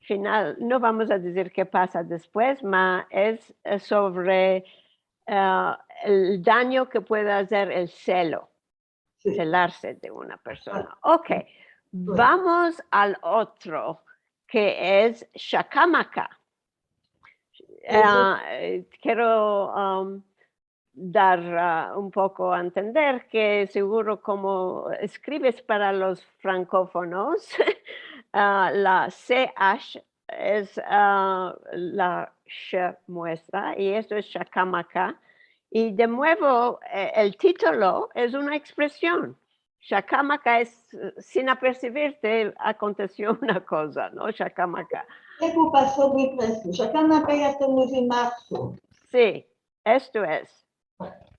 final, no vamos a dizir ke pasa despues, ma es, eh, sovre, eh, el danyo ke puede azer el selo, si, selarse de una persona. Ok, vamos al otro, ke es Shakamaka. Esto, eh, kero, um, dar, ah, un poko a entender ke seguro komo eskrives para los frankofonos, ah, la C H es, ah, la sh muestra, i esto es Shakamaka. I de muevo, eh, el titulo es una ekspresion. Shakamaka es, eh, sin apersivirte, akontesio una koza, no? Shakamaka. Tiempo paso muy presto. Shakamaka ya estamos en marso. Si, esto es.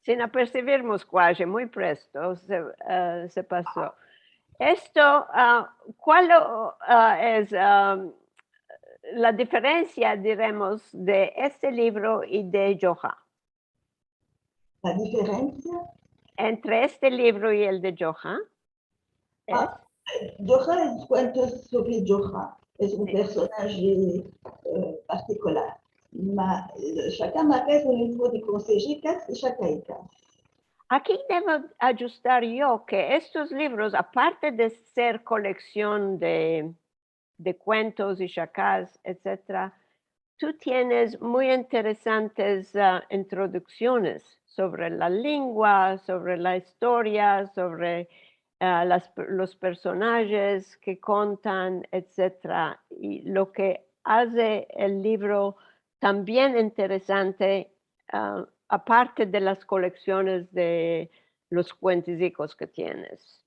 Sin apersivirmos kuaji, muy presto se, eh, se paso. Esto, ah, kual, ah, es, ah, la diferensia, diremos, de este livro i de Djoha? La diferensia entre este livro i el de Djoha es... Ah, Djoha es kuentos sovre Djoha, es un personaje, eh, partikular. Ma, eh, Shakamaka es un livro de konsejikas i shakaikas. Aki devo adjustar yo ke estos livros, aparte de ser koleksion de de kuentos i shakas, etsetera, tu tienes muy interesantes, ah, introduksiones sovre la lengua, sovre la istoria, sovre, ah, las, los personajes ke kontan, etsetera. I lo ke aze el livro tambien interesante, ah, aparte de las koleksiones de los kuentizikos ke tienes.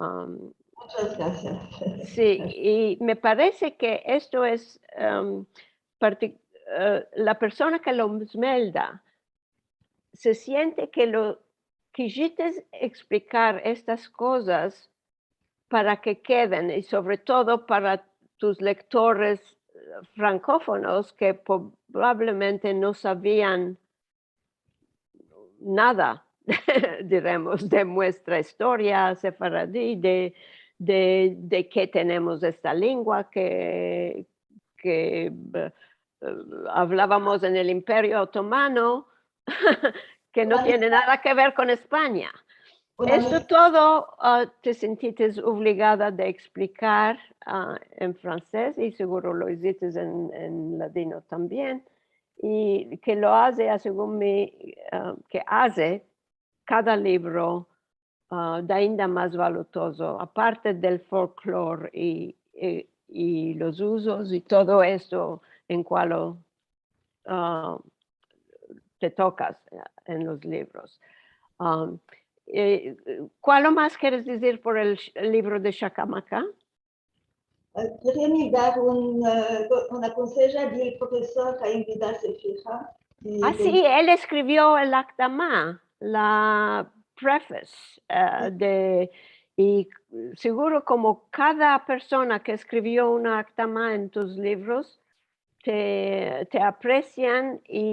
Am, muchas grasias. Si, i me parese ke esto es, am, parti-, eh, la persona ke lo smelda se siente ke lo kiziste eksplikar estas kozas para ke keden, i sovre todo para tus lektores, eh, frankofonos ke probablemente no savian nada, diremos, de muestra istoria sefaradi, de, de, de ke tenemos esta lengua ke, ke, eh, avlavamos en el Imperio Otomano, ke no tiene nada ke ver kon Espanya. Esto todo, ah, te sintites ovligada de eksplikar, ah, en fransez, i seguro lo izites en, en ladino tambien, i ke lo aze, a, segun mi, ah, ke aze kada livro, ah, dainda mas valutozo, aparte del folklor i, i, i los uzos i todo esto en kualo, ah, te tokas en los livros. Am, eh, kualo mas keres dizir por el sh-, el livro de Shakamaka? Eh, keria mi dar un, eh, una konseja del profesor Haim Vidal Sefira. I... Ah, si, el eskrivio el akdama, la preface, eh, de, i seguro komo kada persona ke eskrivio una akdama en tus livros, te, te apresian i,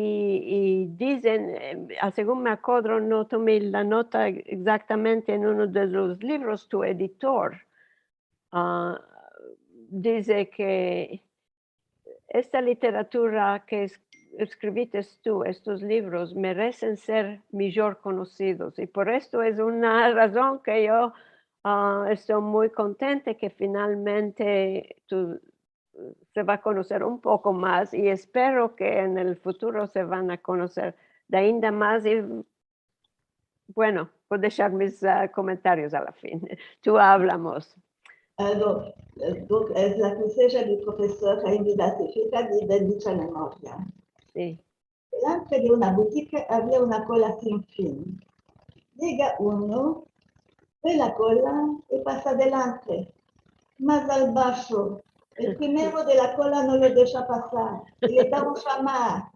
i dizen, eh, a segun me akodro, no tome la nota egzaktamente en uno de los livros, tu editor, ah, dize ke esta literatura ke es-, eskriviste tu, estos livros, meresen ser mijor konosidos. I por esto es una razon ke yo, ah, esto muy kontente ke finalmente tu, se va a konoser un poko mas i espero ke en el futuro se van a konoser de ainda mas i, bueno, vo deshar mis, ah, komentarios a la fin. Tu avlamos. Alor, eh, donc, es la konseja del profesor Jaime Vidal Cefika de, de dicha memoria. Si. Delantre de una butika avia una kola sin fin. Yega uno, ve la kola i pasa delantre. Mas al basho, el primero de la kola no lo desha pasar i le da un shamar.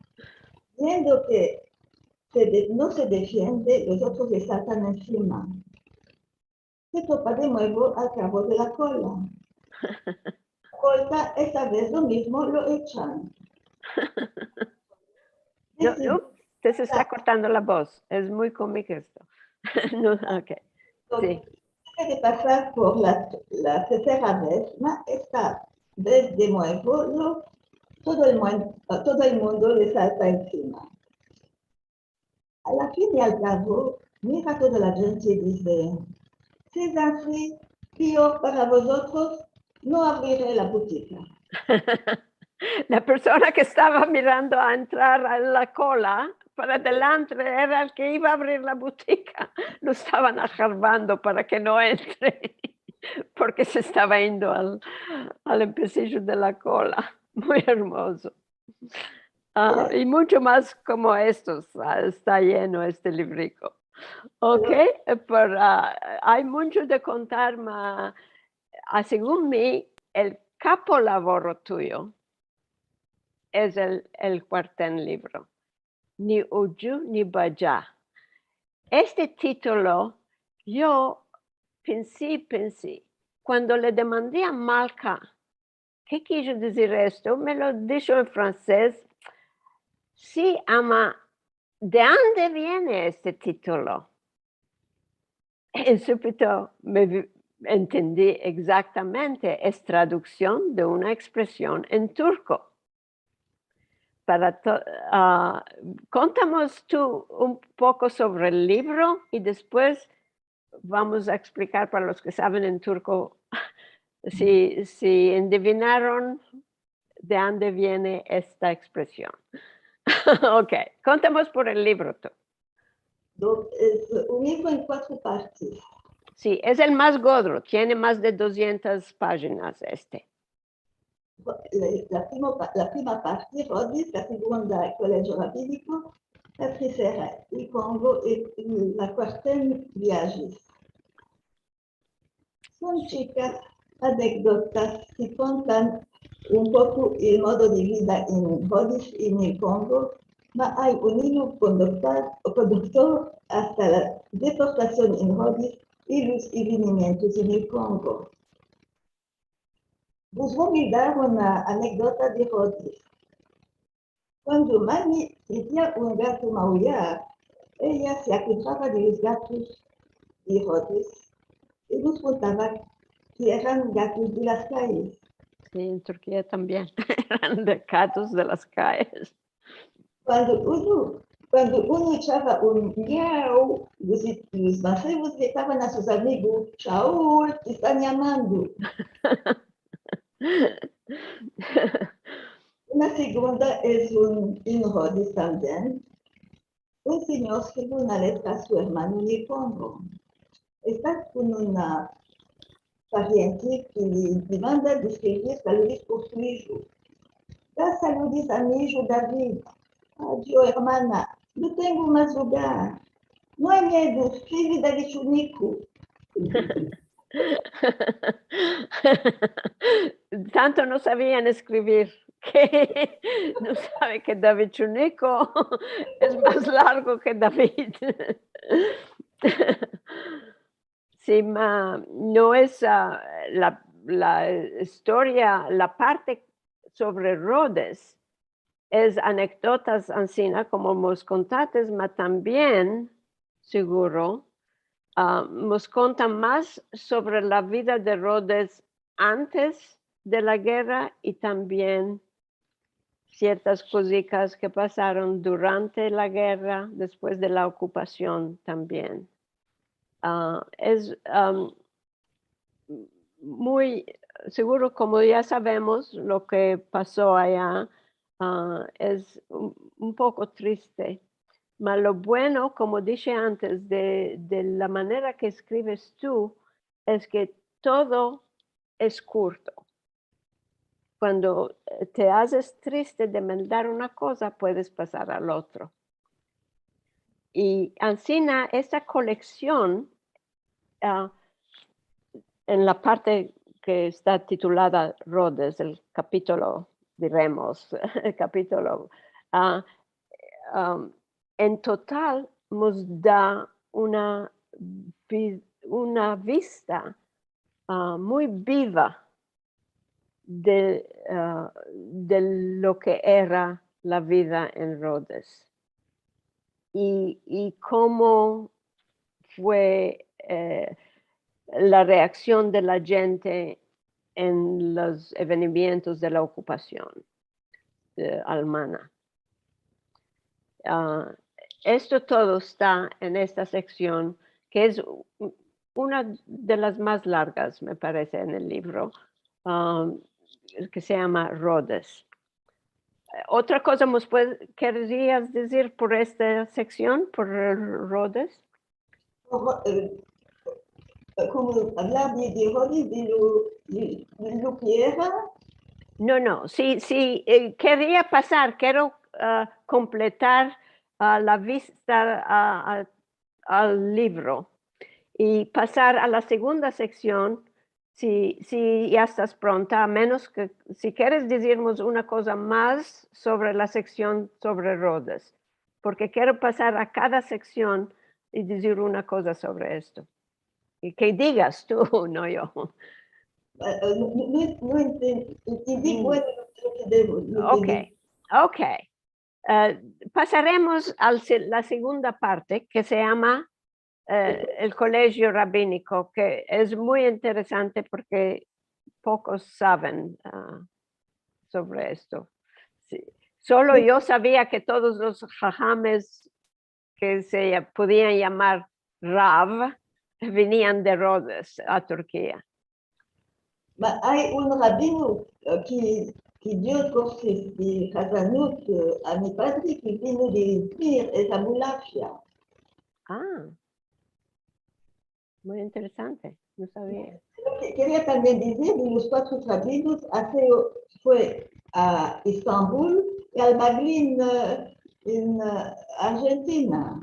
Viendo ke se de-, no se defiende, los otros le saltan ensima. Se topa de muevo al kavo de la kola. Kolta, esta vez lo mizmo lo echan. No, no, te se esta kortando la voz. Es muy komiko esto. No, ok. Si. Despues de pasar por la, la tersera vez, ma esta vez de muevo, lo, todo el muen-, todo el mundo le salta ensima. A la fin i al kavo, mira toda la djente i dize: "Si es ansi, pior para vozotros, no avrire la butika." La persona ke estava mirando a entrar a la kola para delantre era el ke iva a avrir la butika. Lo estavan aharvando para ke no entre, porke se estava indo al, al empesijo de la kola. Muy ermozo. Ah, i muncho mas komo estos, ah, esta yeno este livriko. Ok, eh, por, ah, ay muncho de kontar, ma, ah, segun mi, el kapo lavoro tuyo es el, el kuarten livro, Ni uyu ni baya. Este titulo, yo pensi, pensi, kuando le demandi a Malka ke kijo dizir esto, me lo disho en fransez. Si, ama, de ande viene este titulo? En subito me vi-, entendi egzaktamente, es traduksion de una ekspresion en turko. Para to-, ah, kontamos tu un poko sovre el livro i despues vamos a eksplikar para los ke saven en turko si, si endivinaron de ande viene esta ekspresion. Ok, kontamos por el livro tu. Donk, es un livro en kuatro partes. Si, es el mas godro, tiene mas de dosientas pajinas este. La, la primo pa-, la prima parte, Rodis, la segunda, el Kolegio Rabiniko, la tersera, el Kongo, i, i la kuarten, Viajes. Son chikas anekdotas ke kontan un poko el modo de vida en Rodis i en el Kongo, ma ay un ilo kondutor, kondutor asta la deportasion en Rodis i los evenimientos en el Kongo. Vos vo a dar una anekdota de Rodis. Kuando mami sentia un gato mauyar, eya se akodrava de los gatos de Rodis i mos kontava ke eran gatos de las kayes. Si, en Turkia tambien eran de gatos de las kayes. Kuando uno, kuando uno echava un miau, los, los mansevos gritavan a sus amigos: "Shaul, te estan yamando." Una segunda es un, en Rodis tambien. Un sinyor eskrivie una letra a su ermano en el Kongo. Esta kon una pariente ke le demanda de eskrivir saludos por su ijo. "Da saludos a mi ijo David." "Adio, ermana, no tengo mas lugar." "No ay miedo, eskrivle David Chuniko." Tanto no savian eskrivir ke no save ke David Chuniko es mas largo ke David. Si, ma, no es, ah, la, la istoria, la parte sovre Rodis, es anekdotas ansina, komo mos kontates, ma tambien, seguro, ah, mos konta mas sovre la vida de Rodes antes de la gerra i tambien siertas kozikas ke pasaron durante la gerra, despues de la okupasion tambien. Ah, es, am, muy seguro, komo ya savemos, lo ke paso aya, ah, es un, un poko triste. Ma lo bueno, komo dishe antes, de, de la manera ke eskrives tu, es ke todo es kurto. Kuando, eh, te azes triste de meldar una koza, puedes pasar al otro. I ansina, esta koleksion, ah, en la parte ke esta titulada Rodes, el kapitolo, diremos, el kapitolo, ah, am, en total mos da una vi-, una vista, ah, muy biva de, ah, de lo ke era la vida en Rodes i, i komo fue, eh, la reaksion de la djente en los evenimientos de la okupasion, eh, almana. Ah, esto todo esta en esta seksion, ke es u-, una de las mas largas, me parese, en el livro, ah, ke se yama Rodes. Eh, otra koza mos pued-, kerias dizir por esta seksion, por, eh, Rodes? Oho, eh, komo avlar de, de Rodes, de lo, de, de lo ke era? No, no, si, si, eh, keria pasar, kero, ah, kompletar, ah, la vista, ah, al, al livro i pasar a la segunda seksion, si, si ya estas pronta, a menos ke, si keres dizirmos una koza mas sovre la seksion sovre Rodes, porke kero pasar a kada seksion i dizir una koza sovre esto. I ke digas tu, no yo. Eh, eh, no, no, no, no enten-, entendi, mm, bueno, lo ke devo, lo ke... Okey, digo. Okey. Eh, pasaremos al se-, la segunda parte, ke se yama, eh, el Kolegio Rabiniko, ke es muy interesante porke pokos saven, ah, sovre esto. Si. Solo yo savia ke todos los hahames ke se ya-, podian yamar Rav vinian de Rodes a Turkia. Ma ay un rabino, eh, ke, ke dio kursos de hazanut, eh, a mi padre, ke vino de Izmir, es Abulafia. Ah. Muy interesante, no savia. Lo ke keria tambien dizir, de los kuatro rabinos, a fue, fue a Estambul i al Maglin, eh, en, eh, Argentina.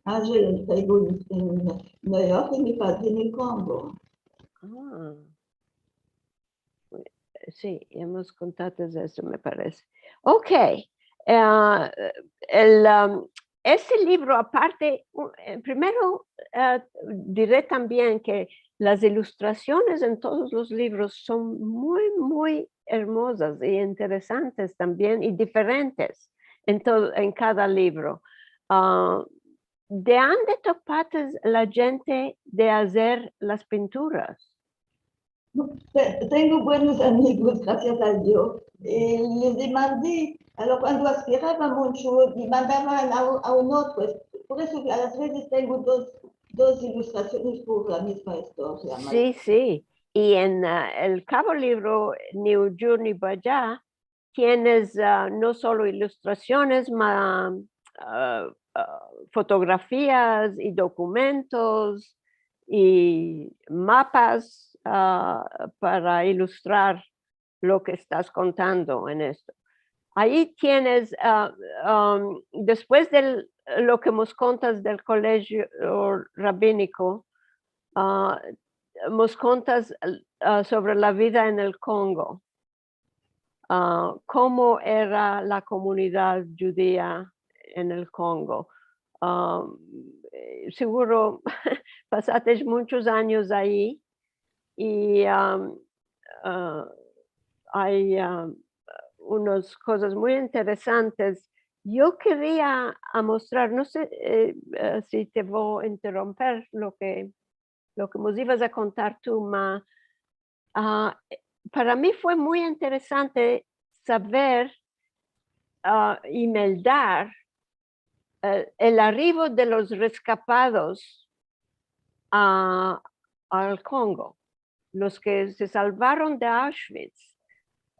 Angel, en Saigon, en New York, i mi padre en el Kongo. Ah. Si, ya mos kontates esto, me parese. Okey. Eh, el, am, este livro, aparte, u-, eh, primero, eh, dire tambien ke las ilustrasiones en todos los livros son muy, muy ermozas i interesantes tambien i diferentes en to-, en kada livro. Ah, de ande topates la djente de azer las pinturas? Te-, tengo buenos amigos, grasias a Dio. Eh, les demandi, alora, kuando aspirava muncho, demandavan a, a un otro. Es por esto ke a las vezes tengo dos, dos ilustrasiones por la mizma istoria, ma... Si, si. I en, ah, el kavo livro, Ni Ujur Ni Bajar, tienes, ah, no solo ilustrasiones, ma, ah, ah, fotografias i dokumentos i mapas, ah, para ilustrar lo ke estas kontando en esto. Ayi tienes, ah, am, despues de lo ke mos kontas del Kolegio Rabiniko, ah, mos kontas, ah, sovre la vida en el Kongo. Ah, komo era la komunidad djudia en el Kongo. Ah, eh, seguro pasates munchos anyos ayi i, am, ah, ay, am, unas kozas muy interesantes. Yo keria amostrar, no se, eh, eh, si te vo a interomper lo ke, lo ke mos ivas a kontar tu, ma, ah, para mi fue muy interesante saver, ah, i meldar, eh, el arrivo de los reskapados a, al Kongo, los ke se salvaron de Auschwitz,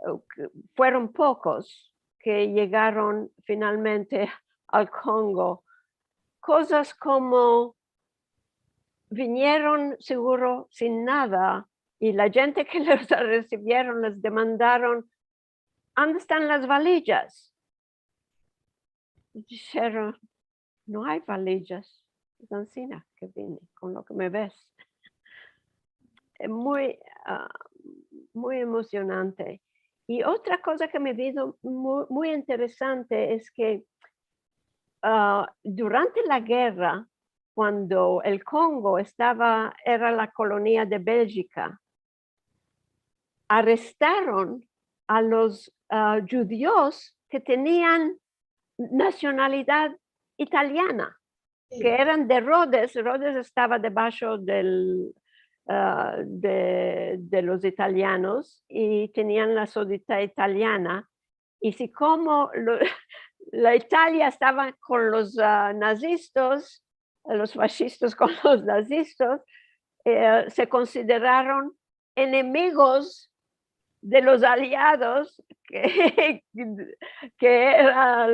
eh, ke fueron pokos ke yegaron finalmente al Kongo. Kozas komo vinieron seguro sin nada, i la djente ke los resivieron les demandaron: "Ande estan las valijas?" I disheron: "No ay valijas, es ansina ke vine, kon lo ke me ves." Eh, muy, ah, muy emosionante. I otra koza ke me vino mu-, muy interesante es ke, ah, durante la gerra, kuando el Kongo estava, era la kolonia de Beljika, arestaron a los, ah, djudios ke tenian nasionalidad italiana, ke eran de Rodes. Rodes estava debasho del, ah, de, de los italianos i tenian la sodita italiana. I si komo lo, la Italia estava kon los, ah, nazistas, los fashistas kon los nazistas, eh, se konsideraron enemigos de los aliados ke, ke era,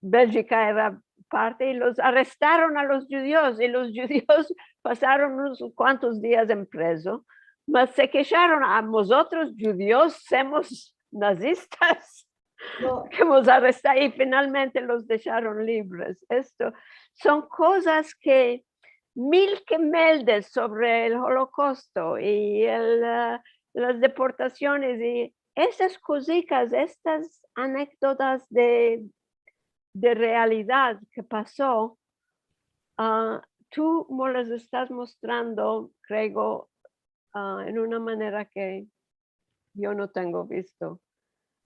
Beljika era parte, i los arestaron a los djudios, i los djudios pasaron unos kuantos dias en prezo, mas se kesharon: "A mozotros djudios semos nazistas, ke mos aresta", i finalmente los desharon libres. Esto son kozas ke mil ke meldes sovre el Holokausto i el, eh, las deportasiones i esas kozikas, estas anekdotas de, de realidad ke paso, ah, tu mos las estas mostrando, kreo, ah, en una manera ke yo no tengo visto,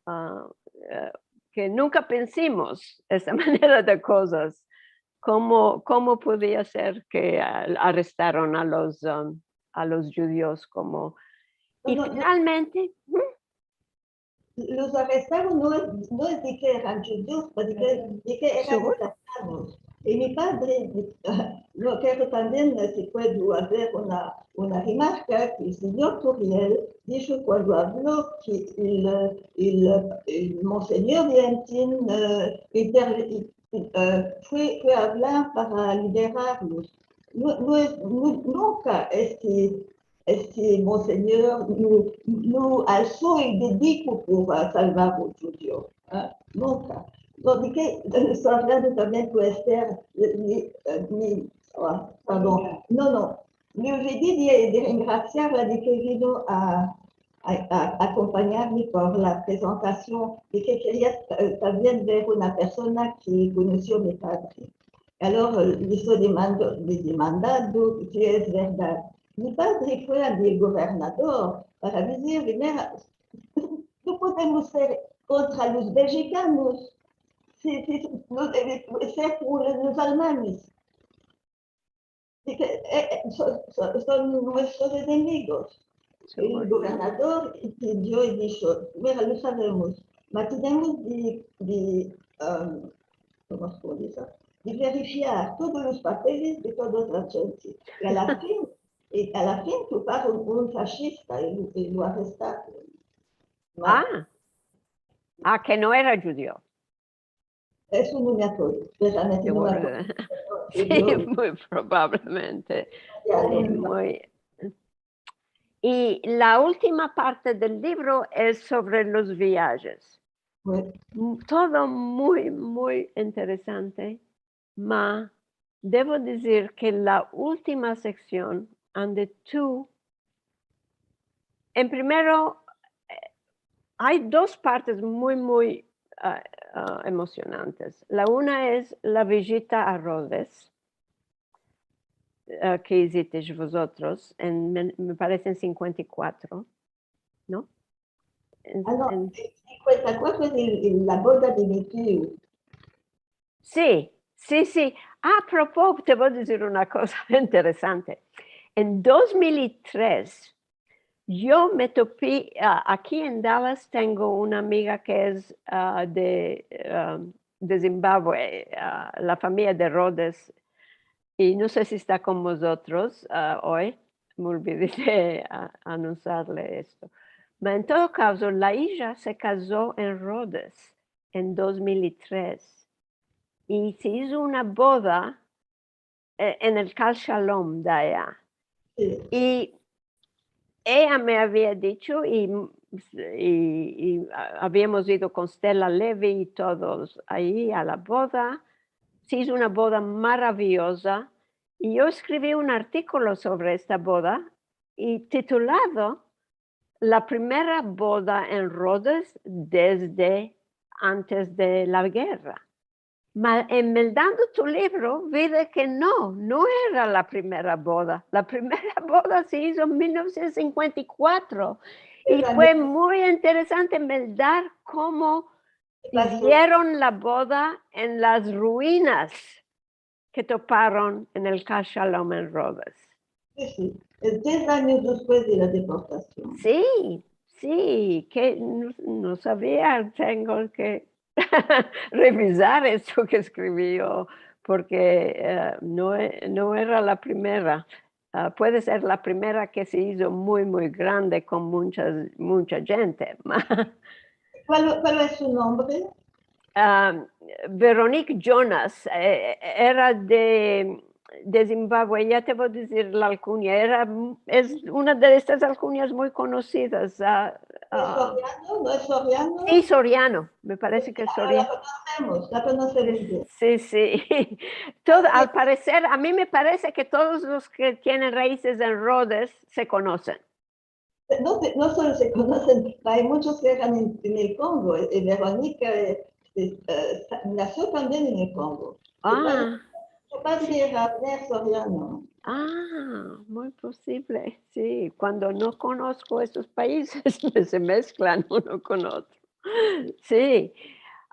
ah, eh, ke nunka pensimos esta manera de kozas. Komo, komo podia ser ke, ah, arestaron a los, um, a los djudios komo, i finalmente, los arestaron, no es, no es de ke eran djudios, pero de ke, de ke eran italianos. I mi padre, no kero tambien, eh, si puedo azer una, una remarka, ke el sinyor Curiel disho kuando avlo ke el, el, el monsinyor de Entin, eh, inter-, eh, fue, fue avlar para liberarlos. No, no es, no, nunka este, este monsinyor no, no also el dediko por, ah, salvar un djudio, eh, nunka. No, de ke, eh, esto avlando tambien puede ser, eh, mi, eh, mi, ah, pardon, no, no, me olvidi de, de rengrasiarla de ke vino a, a, a akompanyarme por la prezentasion, de ke keria, eh, tambien ver una persona ke konosio mi padre. Alor, eh, le esto demando, le demandando si es verdad. Mi padre fue ande el governador para dizir: "Mira, no podemos ser kontra los beljikanos, si, si, si, no deve ser por los almanes. Dize, eh, eh, son, son, son muestros enemigos." El governador entendio i disho: "Mira, lo savemos, ma tenemos de, de, em, komo se dize? De verifikar todos los papeles de todas las djentis." I a la fin, i a la fin toparon un fashista i lo, i lo arestaron. Ah, ah, ke no era djudio. Esto no me akordo, realmente no me akordo. Si, muy probablemente. Ya, no, no. Muy. I la ultima parte del livro es sovre los viajes. Todo muy, muy interesante, ma devo dizir ke la ultima seksion, ande tu, en primero, eh, ay dos partes muy, muy, ah, ah, emosionantes. La una es la vijita a Rodes, ah, ke izistis vozotros, en, me, me parese en sinkuenta i kuatro, no? En, en sinkuenta i kuatro es el, el, la boda de mi tiu. Si, si, si. A propos, te vo a dizir una koza interesante. En dos mil i tres, yo me topi, a, aki en Dallas tengo una amiga ke es, a, de, a, de Zimbabue, a, la famiya de Rhodes, i no se si esta kon mozotros, a, oy, me olvidi de, a, anunsarle esto. Ma en todo kazo, la ija se kazo en Rhodes en dos mil i tres i se izo una boda, e, en el Kal Shalom de aya. Si. I eya me avia dicho, i, i, i a-, aviamos ido kon Stella Levy i todos ayi a la boda. Se izo una boda maraviyoza, i yo eskrivi un artikolo sovre esta boda, i titulado La primera boda en Rhodes desde antes de la gerra. Ma en meldando tu livro, vi de ke no, no era la primera boda. La primera boda se izo en mil novesientos sinkuenta i kuatro. I fue muy interesante meldar komo izieron la boda en las ruinas ke toparon en el Kal Shalom en Rhodes. Si, si. Es diez anyos despues de la deportasion. Si, si, ke no, no savia, tengo ke revizar esto ke eskrivi yo, porke, e, no e-, no era la primera. A, puede ser la primera ke se izo muy, muy grande kon muncha, muncha djente. Kual, kual es su nombre? A, Veronique Jonas, e, era de, de Zimbabue, ya te vo a dizir la alkunya, era, es una de estas alkunyas muy konosidas, a, Es a, Soriano, no es Soriano? Si, Soriano, me parese ke es Soriano. La konosemos, la konosemos bien. Si, si. Todo, al pareser, a mi me parese ke todos los ke tienen raizes en Rhodes se konosen. No se, no solo se konosen, ay munchos ke eran en, en el Kongo. E, e, Veronika, e, e, e, sa-, nasio tambien en el Kongo. Su padre, su padre era Abner Soriano. A, muy posivle, si. Kuando no konosko estos paizes, se mesklan uno kon otro. Si.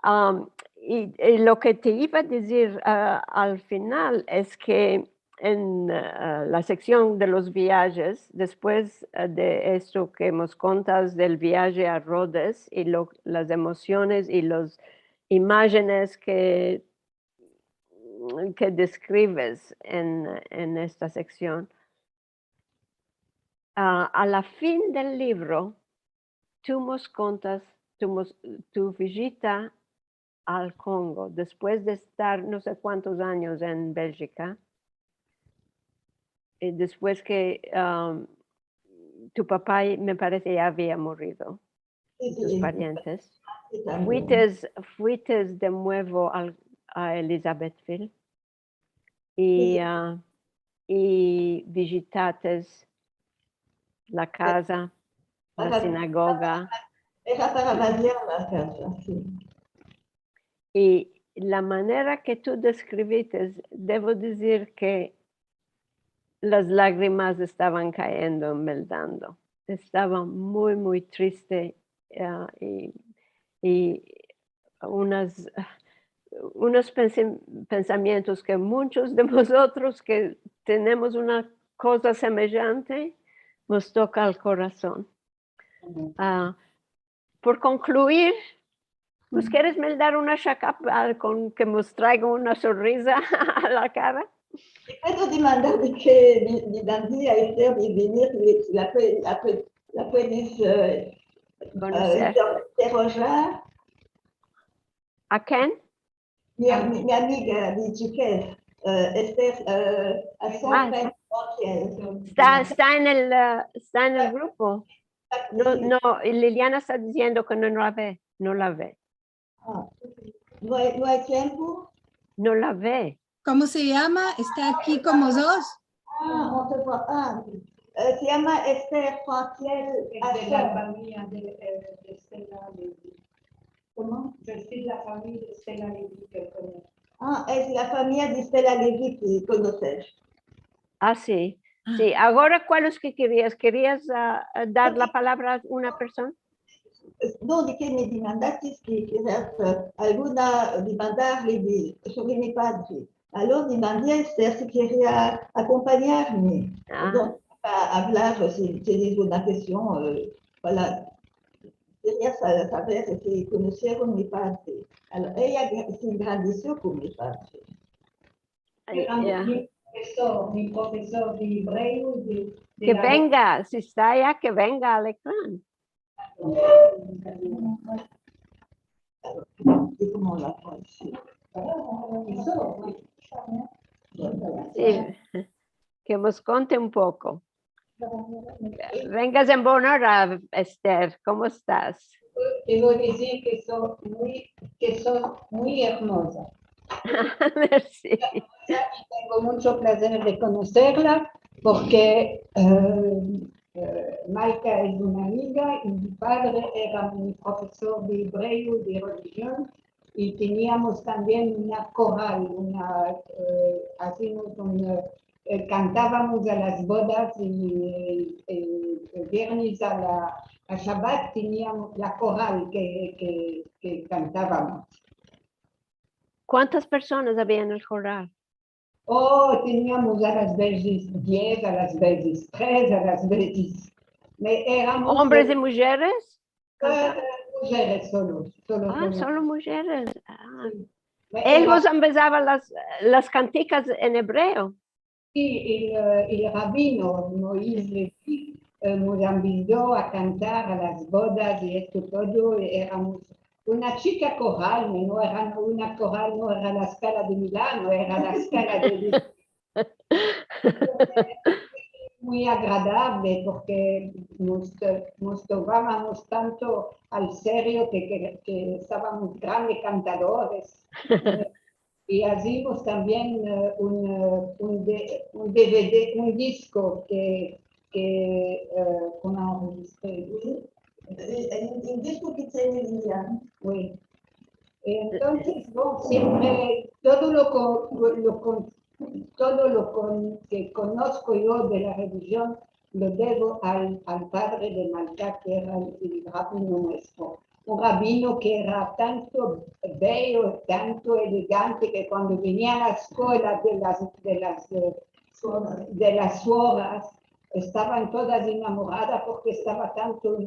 Am, i, i lo ke te iva a dizir, a, al final es ke en, a, la seksion de los viajes, despues, a, de esto ke mos kontas del viaje a Rhodes i lo, las emosiones i los imajenes ke, ke deskrives en, en esta seksion, a, a la fin del livro, tu mos kontas, tu mos, tu vijita al Kongo, despues de estar no se kuantos anyos en Beljika, e, despues ke, am, tu papa, me parese, ya avia morido, si, tus parientes, fuites, fuites de muevo al, a Elizabethville. I, a, i vijitates la kaza, la sinagoga. Era para vaziar la kaza, si. I la manera ke tu deskrivites, devo dizir ke las lagrimas estavan kayendo en meldando. Estava muy, muy triste, a, i, i unas, unos pensi-, pensamientos ke munchos de mozotros ke tenemos una koza semejante, mos toka al korason. A, por konkluir, mos keres meldar una shaka, a, kon ke mos traiga una sonriza a la kara? Puedo demandar de ke mi, mi dandia Esther de venir, la pue-, la pue-, la puedes, e, konoser, e, interogar. A ken? Mi, mi, mi amiga de chikez, e, Esther, e, Asson. A, esta, esta en el, e, esta en el grupo. No, no, Liliana esta diziendo ke no, no la ve, no la ve. A, no ay, no ay tiempo? No la ve. Komo se yama? Esta aki kon mozotros? A, no te pu-, a, e, se yama Esther Fatiel Asson. Es de la famiya de, e, de Stella Levy. Komo? Yo soy la famiya de Stella Levy, pero komo... A, es la famiya de Stella Levy ke konoses. A, si. A. Si, agora, kual es ke kerias? Kerias, a, a, dar la palavra a una persona? No, de ke me dimandastes ke, ke, eh, alguna, dimandarle de, sovre mi padre. Alor dimandi a Ester si keria akompanyarme. Ah. Donk, a avlar, si, si es una kestion, eh, voila, keria sa-, saver si konosieron mi padre. Alor, eya se engrandesio kon mi padre. Ay, ya. Mi profesor, mi profesor de ebreo, de, de... Ke la venga, si esta aya, ke venga al ekran. Si, ke mos konte un poko. Vengas en bon ora, Ester, komo estas? Devo dizir ke so muy, ke so muy ermoza. Mersi. Ermoza, i tengo muncho plazer de konoserla, porke, eh, eh, Malka es una amiga i mi padre era mi profesor de ebreo, de relijion, i teniamos tambien una koral, una, eh, azimos un, eh, eh, kantavamos a las bodas i, eh, eh, el viernes a la, a Shabat teniamos la koral ke, ke, ke kantavamos. Kuantas personas avia en el koral? O, teniamos a las vezes diez, a las vezes tres, a las vezes, me, eramos... Ombres i mujeres? Eh, mujeres solo, solo, ah, solo mujeres. Ah. Si. Me, elvos ambezava las, las kantikas en ebreo. Si, el, eh, el rabino Moiz Levi, eh, mos ambezo a kantar a las bodas i esto todo, i eramos una chika koral, no era una koral, no era la Scala de Milano, era la Scala de... Muy agradable, porke mos, mos tovavamos tanto al serio ke, ke, ke estavamos grande kantadores. I azimos tambien, eh, un, eh, un de-, un D V D, un disko ke, ke, eh, komo enrejistré? Si, un, un disko ke tiene Lilian. Si. Entonses, bon, siempre todo lo ko-, lo kon-, todo lo kon-, ke konosko yo de la relijion lo devo al, al padre de Malka, ke era el, el rabino muestro. Un rabino ke era tanto beyo, tanto elegante, ke kuando venia a la eskola de las, de las, eh, de las suoras, estavan todas enamoradas porke estava tanto,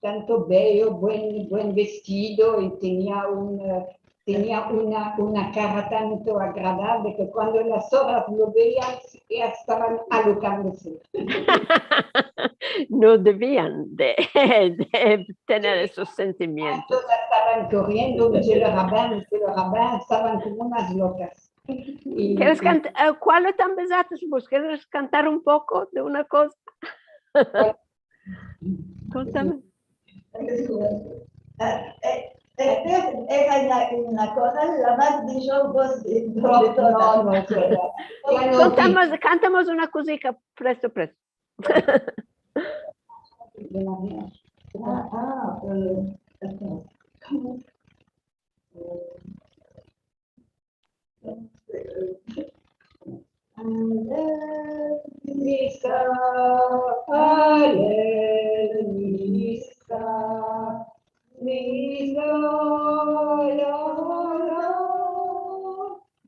tanto beyo, buen, buen vestido i tenia un, eh, tenia una, una kara tanto agradable ke kuando las suoras lo vean, elas estavan alokandose. No devian de, de tener esos sentimientos. Todas estavan koriendo, Monsieur le Rabbin, Monsieur le Rabbin, estavan komo unas lokas. I keres kant-, eh, kualo te ambezates? Pues, keres kantar un poko de una koza? Kontame. Eh, eh, eh, era una, una koral, la mas beyo vos de, de todas. No, no, no, no. Kontamos, kantamos una kozika, presto, presto. Ah, ah, eh, espera. Eh,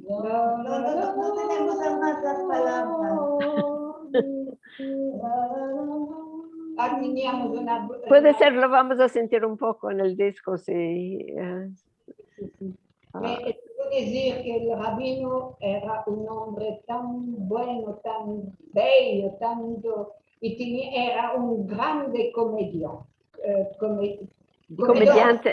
No, no, no, no tenemos mas las palavras. Ah, teniamos una... Puede ser, lo vamos a sentir un poko en el disko, si, eh. Si, si. Me, eh, puedo dizir ke el rabino era un ombre tan bueno, tan beyo, tanto, i tenia, era un grande komedian, eh, kome-, komediante.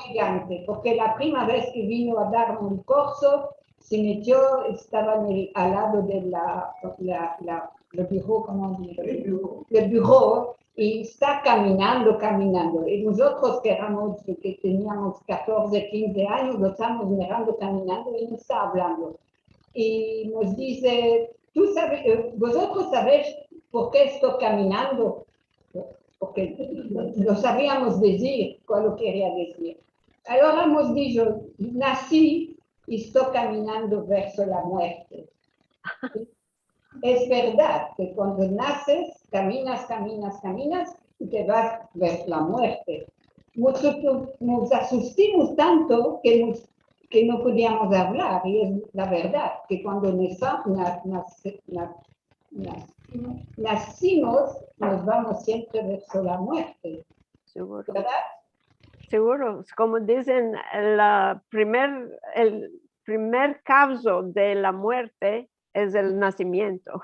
Komediante, porke la prima vez ke vino a darme un kurso, se metio, estava en el, al lado de la, la, la, le bureau, komo se dize? Le bureau. Le bureau, i esta kaminando, kaminando. I mozotros ke eramos, ke teniamos katorze, kinze anyos, lo estamos mirando kaminando i no esta avlando. I mos dize, "Tu save-, eh, vozotros savesh por ke esto kaminando?" Porke no saviamos dizir kualo keria dizir. Alora mos disho, "Nasi i esto kaminando verso la muerte." Es verdad ke kuando nases, kaminas, kaminas, kaminas, i te vas ver la muerte. mozotros mos asustimos tanto ke mos, ke no podiamos avlar, i es la verdad ke kuando nasa-, na-, nase-, na-, nasi-, nasimos, mos vamos siempre verso la muerte. Seguro. Verdad? Seguro. Komo dizen, la primer, el primer kavzo de la muerte es el nasimiento.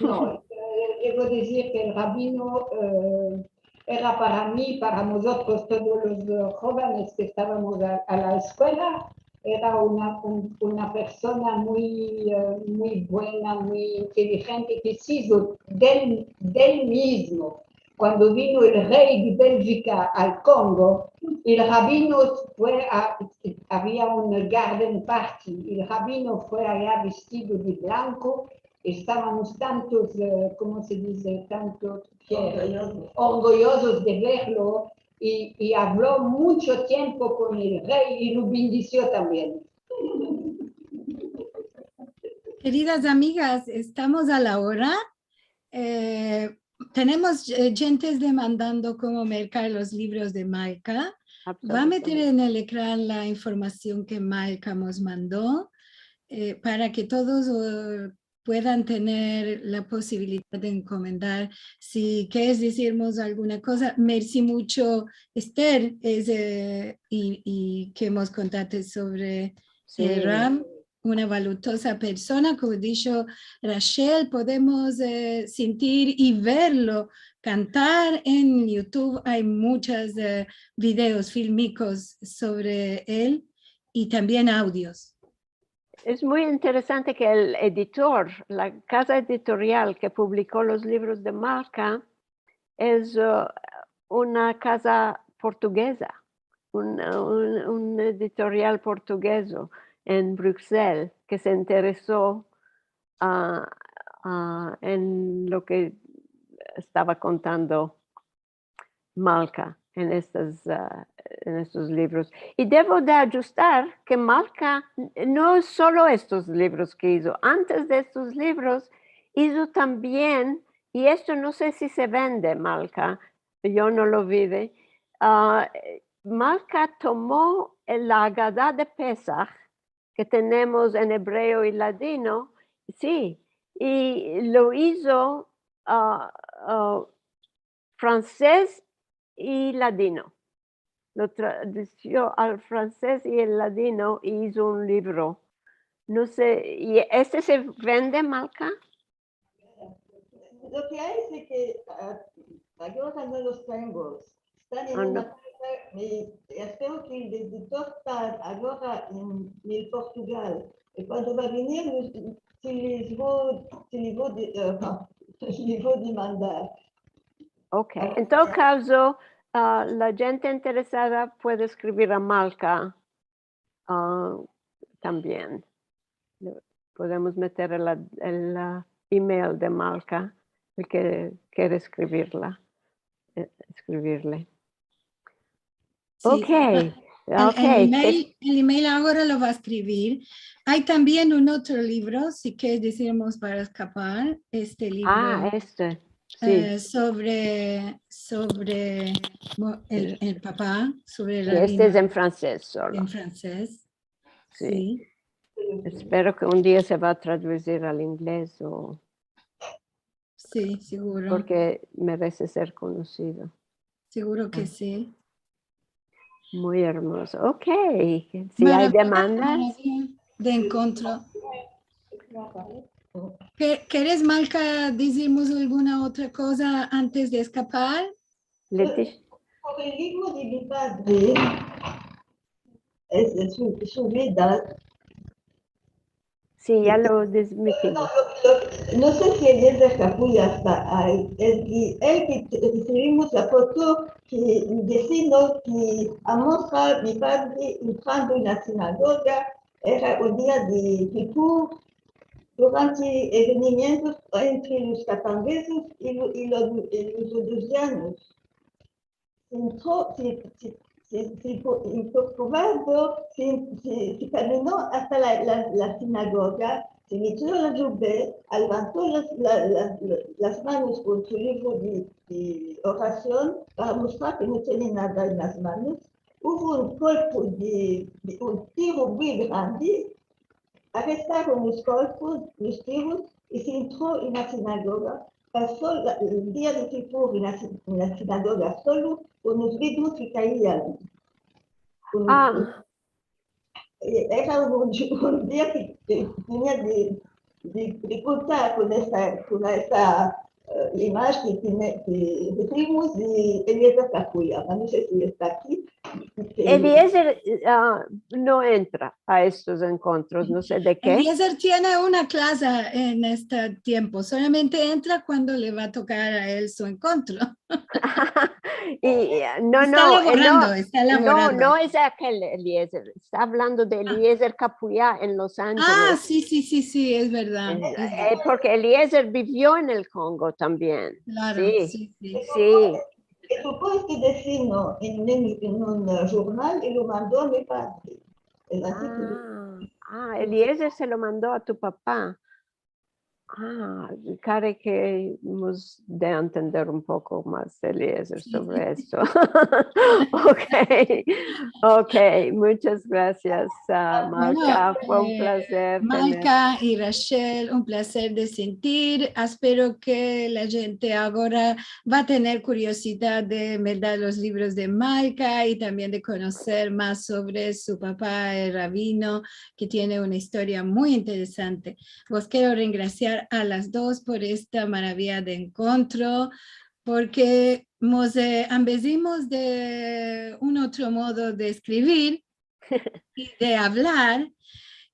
No, eh, devo dizir ke el rabino, eh, era para mi, para mozotros todos los, eh, jovenes ke estavamos a, a la eskuela, era una, un-, una persona muy, eh, muy buena, muy inteligente, ke se izo del, del mizmo. Kuando vino el rey de Belgika al Kongo, el rabino fue a, avia un garden party, el rabino fue aya vestido de blanko, estavamos tantos, eh, komo se dize, tantos, eh, orgullozos, orgullozos de verlo, i, i avlo muncho tiempo kon el rey i lo bendisio tambien. Keridas amigas, estamos a la ora. Eh, tenemos, eh, djentes demandando komo merkar los livros de Malka. Va a meter en el ekran la informasion ke Malka mos mando, eh, para ke todos, eh, puedan tener la posibilidad de enkomendar. Si keres dizirmos alguna koza, mersi muncho, Esther, es, eh, i, i ke mos kontaste sovre, eh, Ram, una valutoza persona, komo disho Rachel, podemos, eh, sintir i verlo kantar en YouTube. Ay munchas, eh, videos filmikos sovre el i tambien audios. Es muy interesante ke el editor, la kaza editorial ke publiko los livros de Malka, es, eh, una kaza portugeza, un, un, un editorial portugezo en Bruxelles ke se intereso, a, a, en lo ke estava kontando Malka en estas, a, en estos livros. I devo de adjustar ke Malka n-, no solo estos livros ke izo, antes de estos livros izo tambien, i esto no se si se vende, Malka, yo no lo vi, a, Malka tomo el, la Agada de Pesah ke tenemos en ebreo i ladino, si, i lo izo, a, a, fransez i ladino. Lo tradusio al fransez i el ladino i izo un livro. No se, i este se vende, Malka? Lo ke ay es ke, a, agora no los tengo. Estan en una kaza, i espero ke el editor esta agora en, en Portugal. I kuando va a venir, si les vo, si les vo de, e, les vo demandar. Okey. En todo kazo, a, la djente interesada puede eskrivir a Malka, a, tambien. Le podemos meter el, el, a, email de Malka, el ke kere eskrivirla, e, eskrivirle. Si. Okey, el, el email, el email agora lo va a eskrivir. Ay tambien un otro livro, si keres dizirmos para eskapar, este livro. A, este. Si. E, sovre, sovre, mo-, el, el papa, sovre el rabino. Si, este es en fransez solo. En fransez. Si. Si. Espero ke un dia se va a tradusir al inglez o... Si, seguro. Porke merese ser konosido. Seguro ke si. Muy ermozo. Okey. Si ay demandas. Maraviya de enkontro. Ke-, keres, Malka, dizirmos alguna otra koza antes de eskapar? Letish. Por el livro de mi padre, es, es su, su vida. Si, ya lo desmitimos. No, lo, lo, no se si el es de Kapuya asta ay. El, el ke te-, referimos la foto ke dizimos ke amostra mi padre entrando en la sinagoga, era un dia de Kipur, durante evenimientos entre los katanvezes i lo-, i lo-, i los djudianos. Se entro-, se, se, se, se po-, inkorporado, se, se, se kamino asta la, la, la sinagoga, se metió a la djube, levanto las, la, la, la, las manos kon su livro de, de orasion para mostrar ke no tiene nada en las manos. Uvo un golpe de, de un tiro muy grande, arestaron los golpes, los tiros, i se entro en la sinagoga. Paso la, el dia de Kipur en la si-, en la sinagoga solo kon los vidros ke kaian. Kon los, ah, eh, era un, un dia ke, ke tenia de, de, de kontar kon esa, kon esa, eh, imajen ke tene-, ke decimos de Eliezer Kapuya, no se si esta aki. Eliezer, ah, no entra a estos enkontros, no se de ke. Eliezer tiene una klase en este tiempo, solamente entra kuando le va a tokar a el su enkontro. I, eh, no, esta no, eh, lavorando, no, esta lavorando. No, no es akel Eliezer. Esta avlando de Eliezer Kapuya en Los Angeles. Ah, si, si, si, si, es verdad, es verdad. Eh, porke Eliezer bivio en el Kongo tambien. Klaro, si, si, si. Esto fue este vecino en un, en un, eh, jurnal i lo mando a mi padre. El artikulu. Ah, ah, Eliezer se lo mando a tu papa. Ah, kare ke emos de entender un poko mas, Eliezer, sovre esto. Ok, ok, munchas grasias, ah, Malka. Bueno, fue un plazer tener. Malka i Rachel, un plazer de sentir. Espero ke la djente agora va a tener kuriozidad de meldar los livros de Malka i tambien de konoser mas sovre su papa, el rabino, ke tiene una istoria muy interesante. Vos kero rengrasiar a las dos por esta maraviya de enkontro, porke mos, eh, ambezimos de un otro modo de eskrivir i de avlar,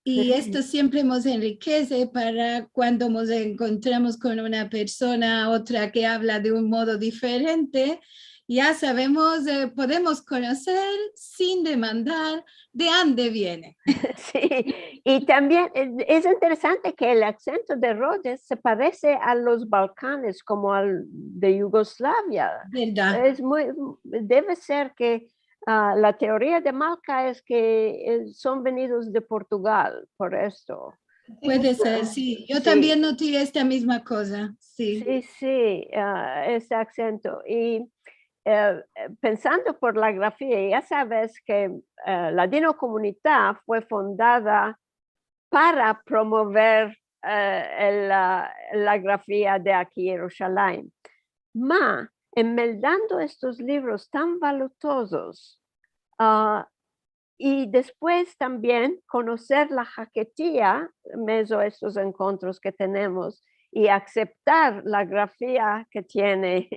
i esto siempre mos enrikese para kuando mos enkontramos kon una persona, otra ke avla de un modo diferente, ya savemos, eh, podemos konoser sin demandar de ande viene. Si, i tambien, eh, es interesante ke el aksento de Rodes se parese a los Balkanes, komo al de Yugoslavia. Verdad. Es muy, deve ser ke, ah, la teoria de Malka es ke, eh, son venidos de Portugal, por esto. Puede ser, si. Yo tambien noti esta mizma koza, si. Si, si, ah, este aksento. I, eh, pensando por la grafia, ya saves ke, eh, Ladinokomunita fue fundada para promover, eh, el, la, la grafia de aki Yerushalayim. Ma, en meldando estos livros tan valuazos, ah, i despues tambien konoser la haketia, mezo estos enkontros ke tenemos, i akseptar la grafia ke tiene,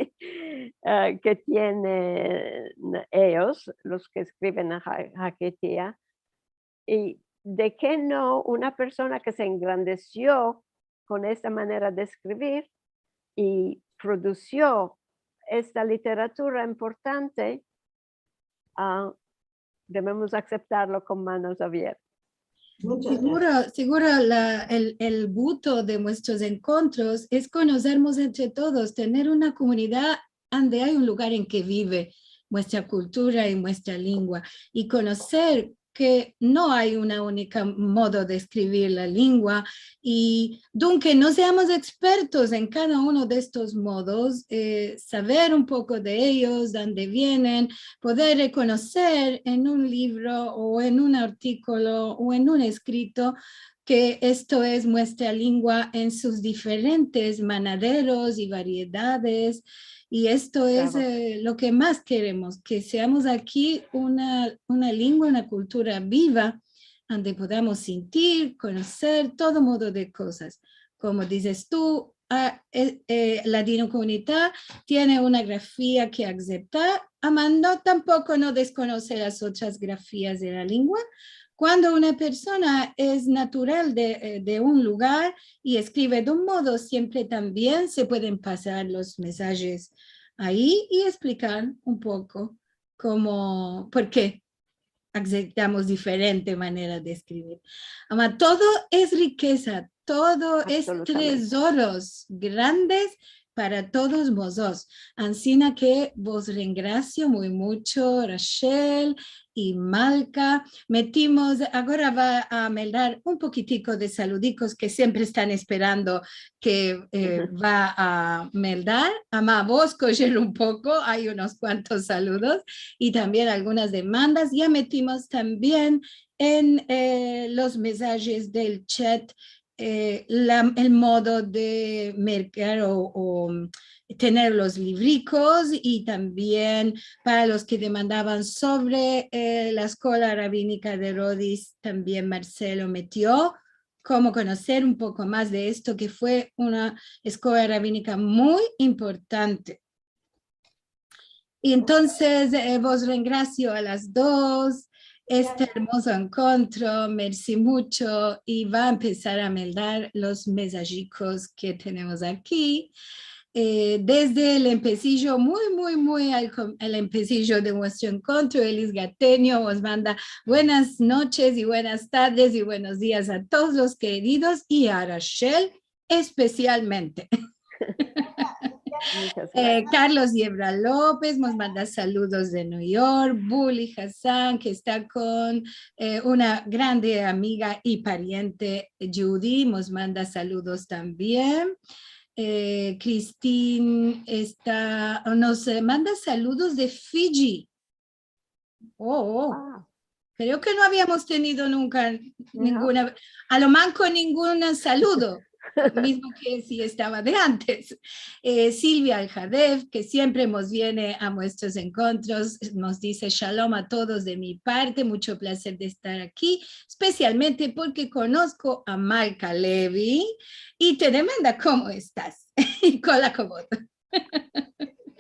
eh, ke tienen eyos, los ke eskriven en ha-, haketia, i de ke no una persona ke se engrandesio kon esta manera de eskrivir i produsio esta literatura importante, ah, devemos akseptarlo kon manos aviertas. Seguro, seguro la, el, el gusto de muestros enkontros es konosermos entre todos, tener una komunidad ande ay un lugar en ke bive muestra kultura i muestra lengua, i konoser ke no ay una unika modo de eskrivir la lengua, i dunke no seamos ekspertos en kada uno de estos modos, eh, saver un poko de eyos, de ande vienen, poder rekonoser en un livro o en un artikolo o en un eskrito ke esto es muestra lengua en sus diferentes manaderos i variedades, i esto es, eh, lo ke mas keremos, ke seamos aki una, una lengua, una kultura biva, ande podamos sentir, konoser todo modo de kozas. Komo dizes tu, a, eh, eh, Ladinokomunita tiene una grafia ke aksepta, ama no tampoko no deskonose las otras grafias de la lengua. Kuando una persona es natural de, eh, de un lugar i eskrive de un modo, siempre tambien se pueden pasar los mesajes ayi i esplikar un poko komo, por ke akseptamos diferente manera de eskrivir. Ama todo es rikeza, todo es tezoros grandes para todos vozotros. Ansina ke vos rengrasio muy mucho, Rachel i Malka. Metimos, agora va a meldar un pokitiko de saludikos ke siempre estan esperando ke, eh, va a meldar. Ama vos kojer un poko, ay unos kuantos saludos i tambien algunas demandas. Ya metimos tambien en, eh, los mesajes del chat, eh, la, el modo de merkar o, o tener los livrikos, i tambien para los ke demandavan sovre, eh, la Eskola Rabinika de Rodis, tambien Marcelo metio komo konoser un poko mas de esto, ke fue una eskola rabinika muy importante. I entonses, eh, vos rengrasio a las dos este ermozo enkontro, mersi mucho, i va a empesar a meldar los mesajikos ke tenemos aki. Eh, desde el empesijo, muy, muy, muy al com-, al empesijo de muestro enkontro, Elis Gatenio mos manda buenas noches i buenas tardes i buenos dias a todos los keridos i a Rachel espesialmente. Muchas gracias. Eh, Carlos Yebra Lopez mos manda saludos de New York. Buli Hassan, ke esta kon, eh, una grande amiga i pariente, Judy, mos manda saludos tambien. Eh, Christine esta, nos, eh, manda saludos de Fiji. Oh, oh. Ah. Kreo ke no aviamos tenido nunka ninguna, a lo manko ningun saludo, mizmo ke si estava de antes. Eh, Silvia Aljadef, ke siempre mos viene a muestros enkontros, mos dize: "Shalom a todos de mi parte, mucho plazer de estar aki, espesialmente porke konosko a Malka Levy i te demanda komo estas." I kol akovod.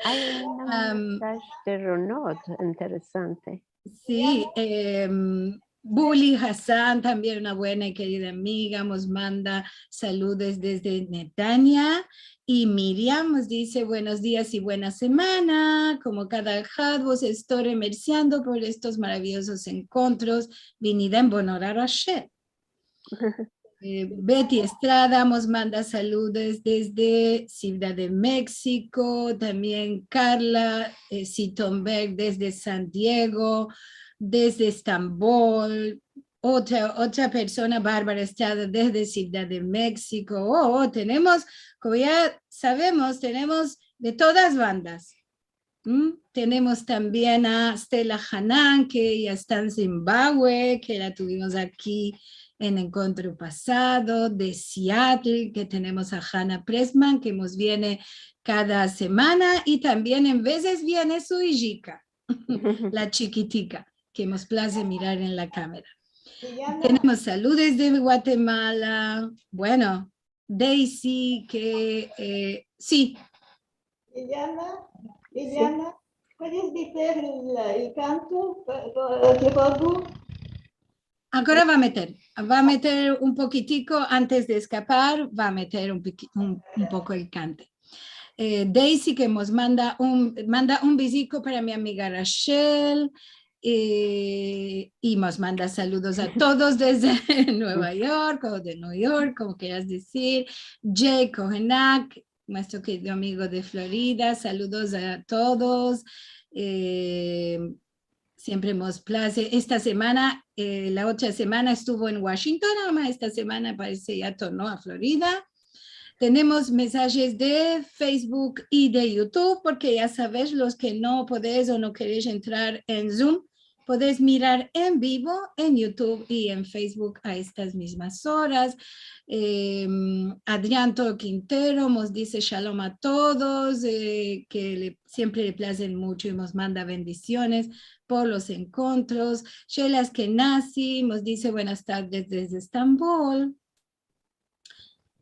Ay una mesaj de Ronot, interesante. Si, em, Buli Hassan, tambien una buena i kerida amiga, mos manda saludos desde Netanya. I Miriam mos dize: "Buenos dias i buena semana. Komo kada had, vos esto remersiando por estos maraviyozos enkontros. Vinida en bon orar, Rachel." Eh, Betty Estrada mos manda saludos desde Sivdad de Meksiko, tambien Carla, eh, Sittonberg desde San Diego, desde Estambol, otra, otra persona, Barbara Estrada desde Sivdad de Meksiko. Oh, oh, tenemos, komo ya savemos, tenemos de todas bandas. Mm, tenemos tambien a Stella Hanan, ke ya esta en Zimbabue, ke la tuvimos aki en enkontro pasado, de Seattle, ke tenemos a Hannah Pressman, ke mos viene kada semana, i tambien en vezes viene su ijika, la chikitika, ke mos plaze mirar en la kamera. Tenemos saludos de Guatemala. Bueno, Daisy, ke, eh, si. Liliana, Liliana, puedes meter el, el kanto, por, por, por favor? Agora va meter, va meter un pokitiko antes de eskapar, va meter un piki-, un, un poko el kanto. Eh, Daisy, ke mos manda un, manda un biziko para mi amiga Rachel, eh, i mos manda saludos a todos desde Nueva York o de New York, komo keras dizir. Jay Kohenak, muestro kerido amigo de Florida, saludos a todos. Eh, siempre mos plaze. Esta semana, eh, la otra semana estuvo en Washington, ama esta semana parese ya torno a Florida. Tenemos mesajes de Facebook i de YouTube, porke ya saves, los ke no podes o no keres entrar en Zoom, podes mirar en bivo en YouTube i en Facebook a estas mizmas oras. Em, Adrián Toro Quintero mos dize shalom a todos, eh, ke le, siempre le plazen mucho i mos manda bendisiones por los enkontros. Sheila Ashkenazi mos dize buenas tardes desde Estambol.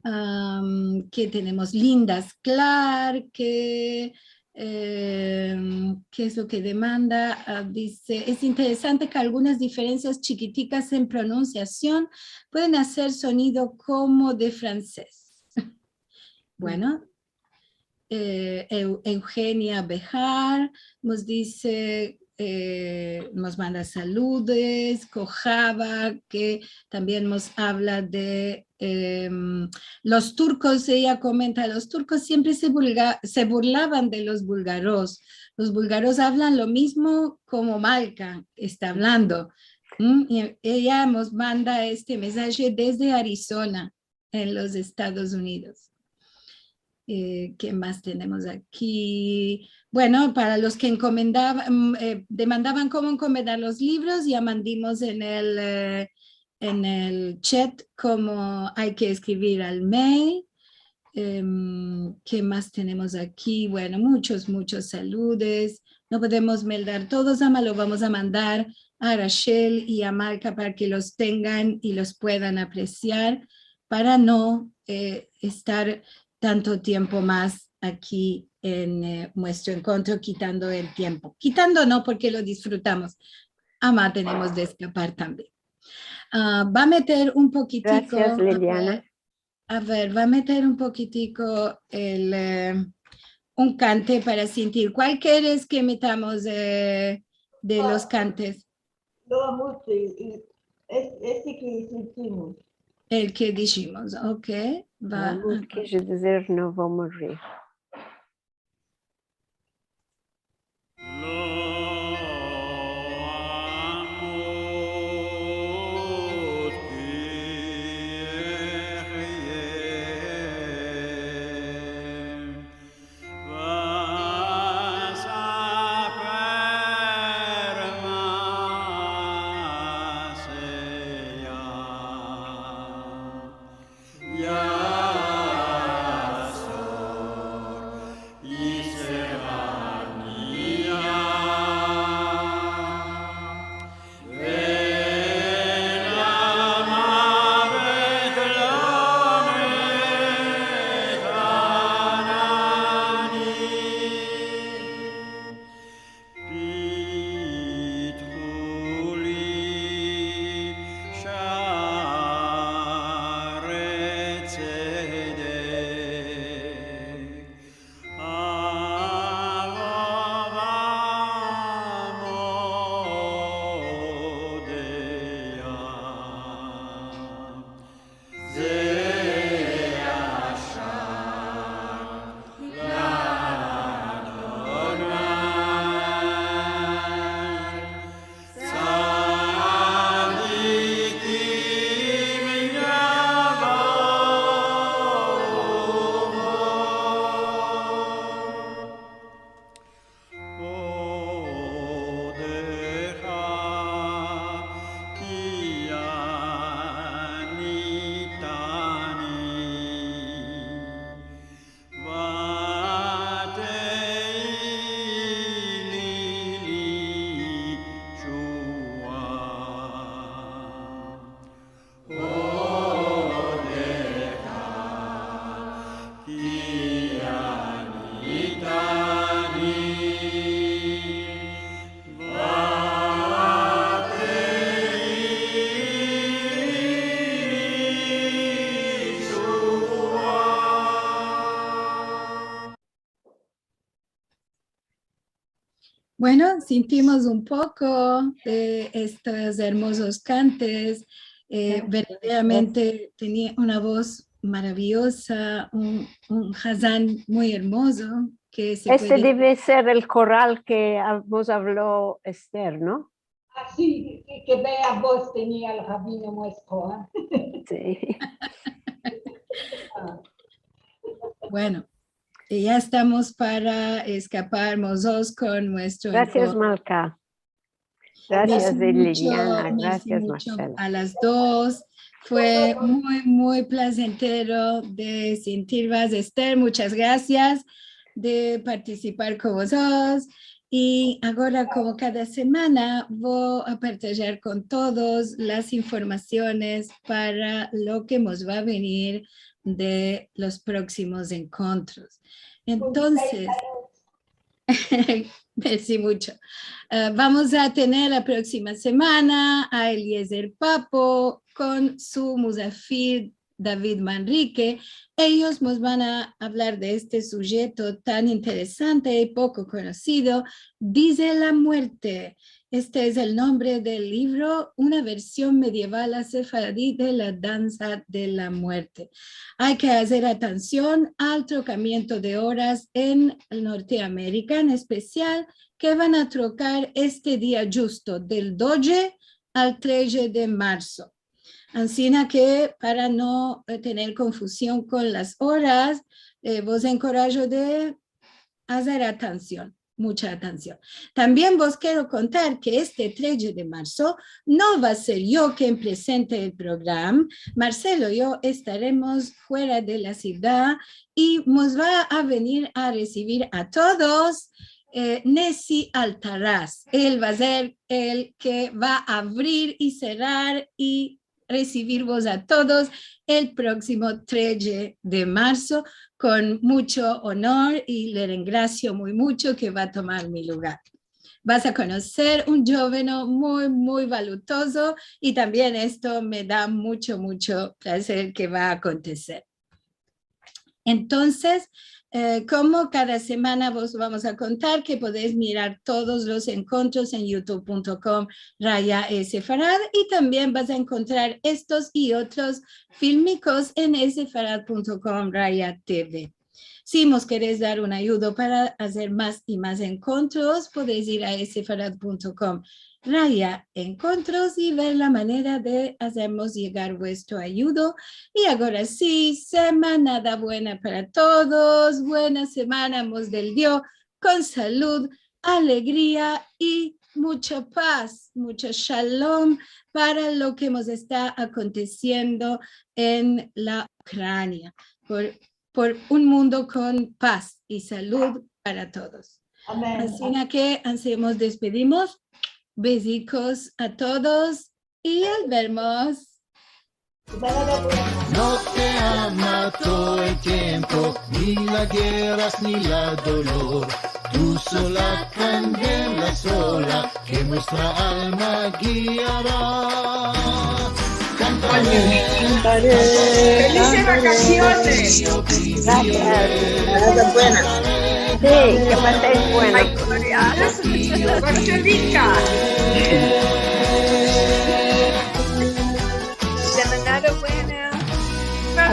Am, ke tenemos Linda Sklar, ke, em, ke es lo ke demanda? Ah, dize, es interesante ke algunas diferensias chikitikas en pronunsiasion pueden azer sonido komo de fransez. Bueno, eh, Eu-, Eugenia Bejar mos dize, eh, mos manda saludes, Kojava, ke tambien mos avla de, em, los turkos, eya komenta, los turkos siempre se burla-, se burlavan de los bulgaros. Los bulgaros avlan lo mizmo komo Malka esta avlando. Mm, i eya mos manda este mesaje desde Arizona, en los Estados Unidos. Eh, ke mas tenemos aki? Bueno, para los ke enkomendavan, mm, eh, demandavan komo enkondar los livros, ya mandimos en el, eh, en el chat komo ay ke eskrivir al mail. Em, ke mas tenemos aki? Bueno, muchos, muchos saludes. No podemos meldar todos, ama lo vamos a mandar a Rachel i a Malka para ke los tengan i los puedan apresiar, para no, eh, estar tanto tiempo mas aki en, eh, muestro enkontro, kitando el tiempo. Kitando no, porke lo disfrutamos. Ama tenemos de eskapar tambien. Ah, va a meter un pokitiko, a ver, a ver, va a meter un pokitiko el, eh, un kante para sintir. Kual keres ke metamos, eh, de los kantes? Lo mucho, i, i es-, este ke sintimos. El ke dishimos, ok, va. Lo mucho ke dizer no vo morir. Bueno, sintimos un poko de estos ermozos kantes. Eh, verdaderamente tenia una voz maraviyoza, un, un hazan muy ermozo ke se puede... Este deve ser el koral ke av-, vos avlo Ester, no? A, si, ke, ke bea voz tenia el rabino muestro, e? Si. A. Bueno, i ya estamos para eskapar, mozotros, kon muestro enkontro. Gracias, Malka. Gracias, Liliana. Mersi mucho, mersi mucho a las dos. Fue muy, muy plasentero de sintirvas. Ester, muchas gracias de partisipar kon vozotros. I agora, komo kada semana, vo a partajar kon todos las informasiones para lo ke mos va a venir de los proksimos enkontros. Entonses, mersi mucho. Eh, vamos a tener la proksima semana a Eliezer Papo kon su muzafir David Manrique. Eyos mos van a avlar de este sujeto tan interesante i poko konosido, Dize la muerte. Este es el nombre del livro, una version medieval a sefaradi de la dansa de la muerte. Ay ke azer atansion al trokamiento de oras en Norteamerika, en espesial, ke van a trokar este dia djusto, del doje al treje de marso. Ansina ke, para no, eh, tener konfuzion kon las oras, eh, vos enkorajo de azer atansion, mucha atansion. Tambien vos kero kontar ke este treje de marso no va a ser yo ken presente el programa. Marcelo i yo estaremos fuera de la sivdad i mos va a venir a resivir a todos, eh, Nesi Altaraz. El va a ser el ke va a avrir i serrar i resivirvos a todos el proksimo treje de marso kon mucho onor i le rengrasio muy mucho ke va a tomar mi lugar. Vas a konoser un djoveno muy, muy valutozo i tambien esto me da mucho, mucho plazer ke va a akonteser. Entonses, eh, komo kada semana vos vamos a kontar ke podesh mirar todos los enkontros en youtube punto com raya sefarad i tambien vas a enkontrar estos i otros filmikos en sefarad punto com raya tv. Si mos keresh dar un ayudo para azer mas i mas enkontros, podesh ir a sefarad punto com raya enkontros i ver la manera de azermos yegar vuestro ayudo. I agora si, semanada buena para todos, buena semana mos del Dio, kon salud, alegria i mucha paz, mucho shalom para lo ke mos esta akontesiendo en la Ukrania. Por por un mundo kon paz i salud para todos. Amen. Ansina ke ansi mos despedimos. Bezikos a todos i al vermos. No te ama todo el tiempo, ni las guerras ni la dolor. Tu sola cambia la sola, que nuestra alma guiará. Cantaré, cantaré, felices vacaciones. Gracias. Buenas. Si, ke pasesh buena. Ay, Gloria. Puerto Rico.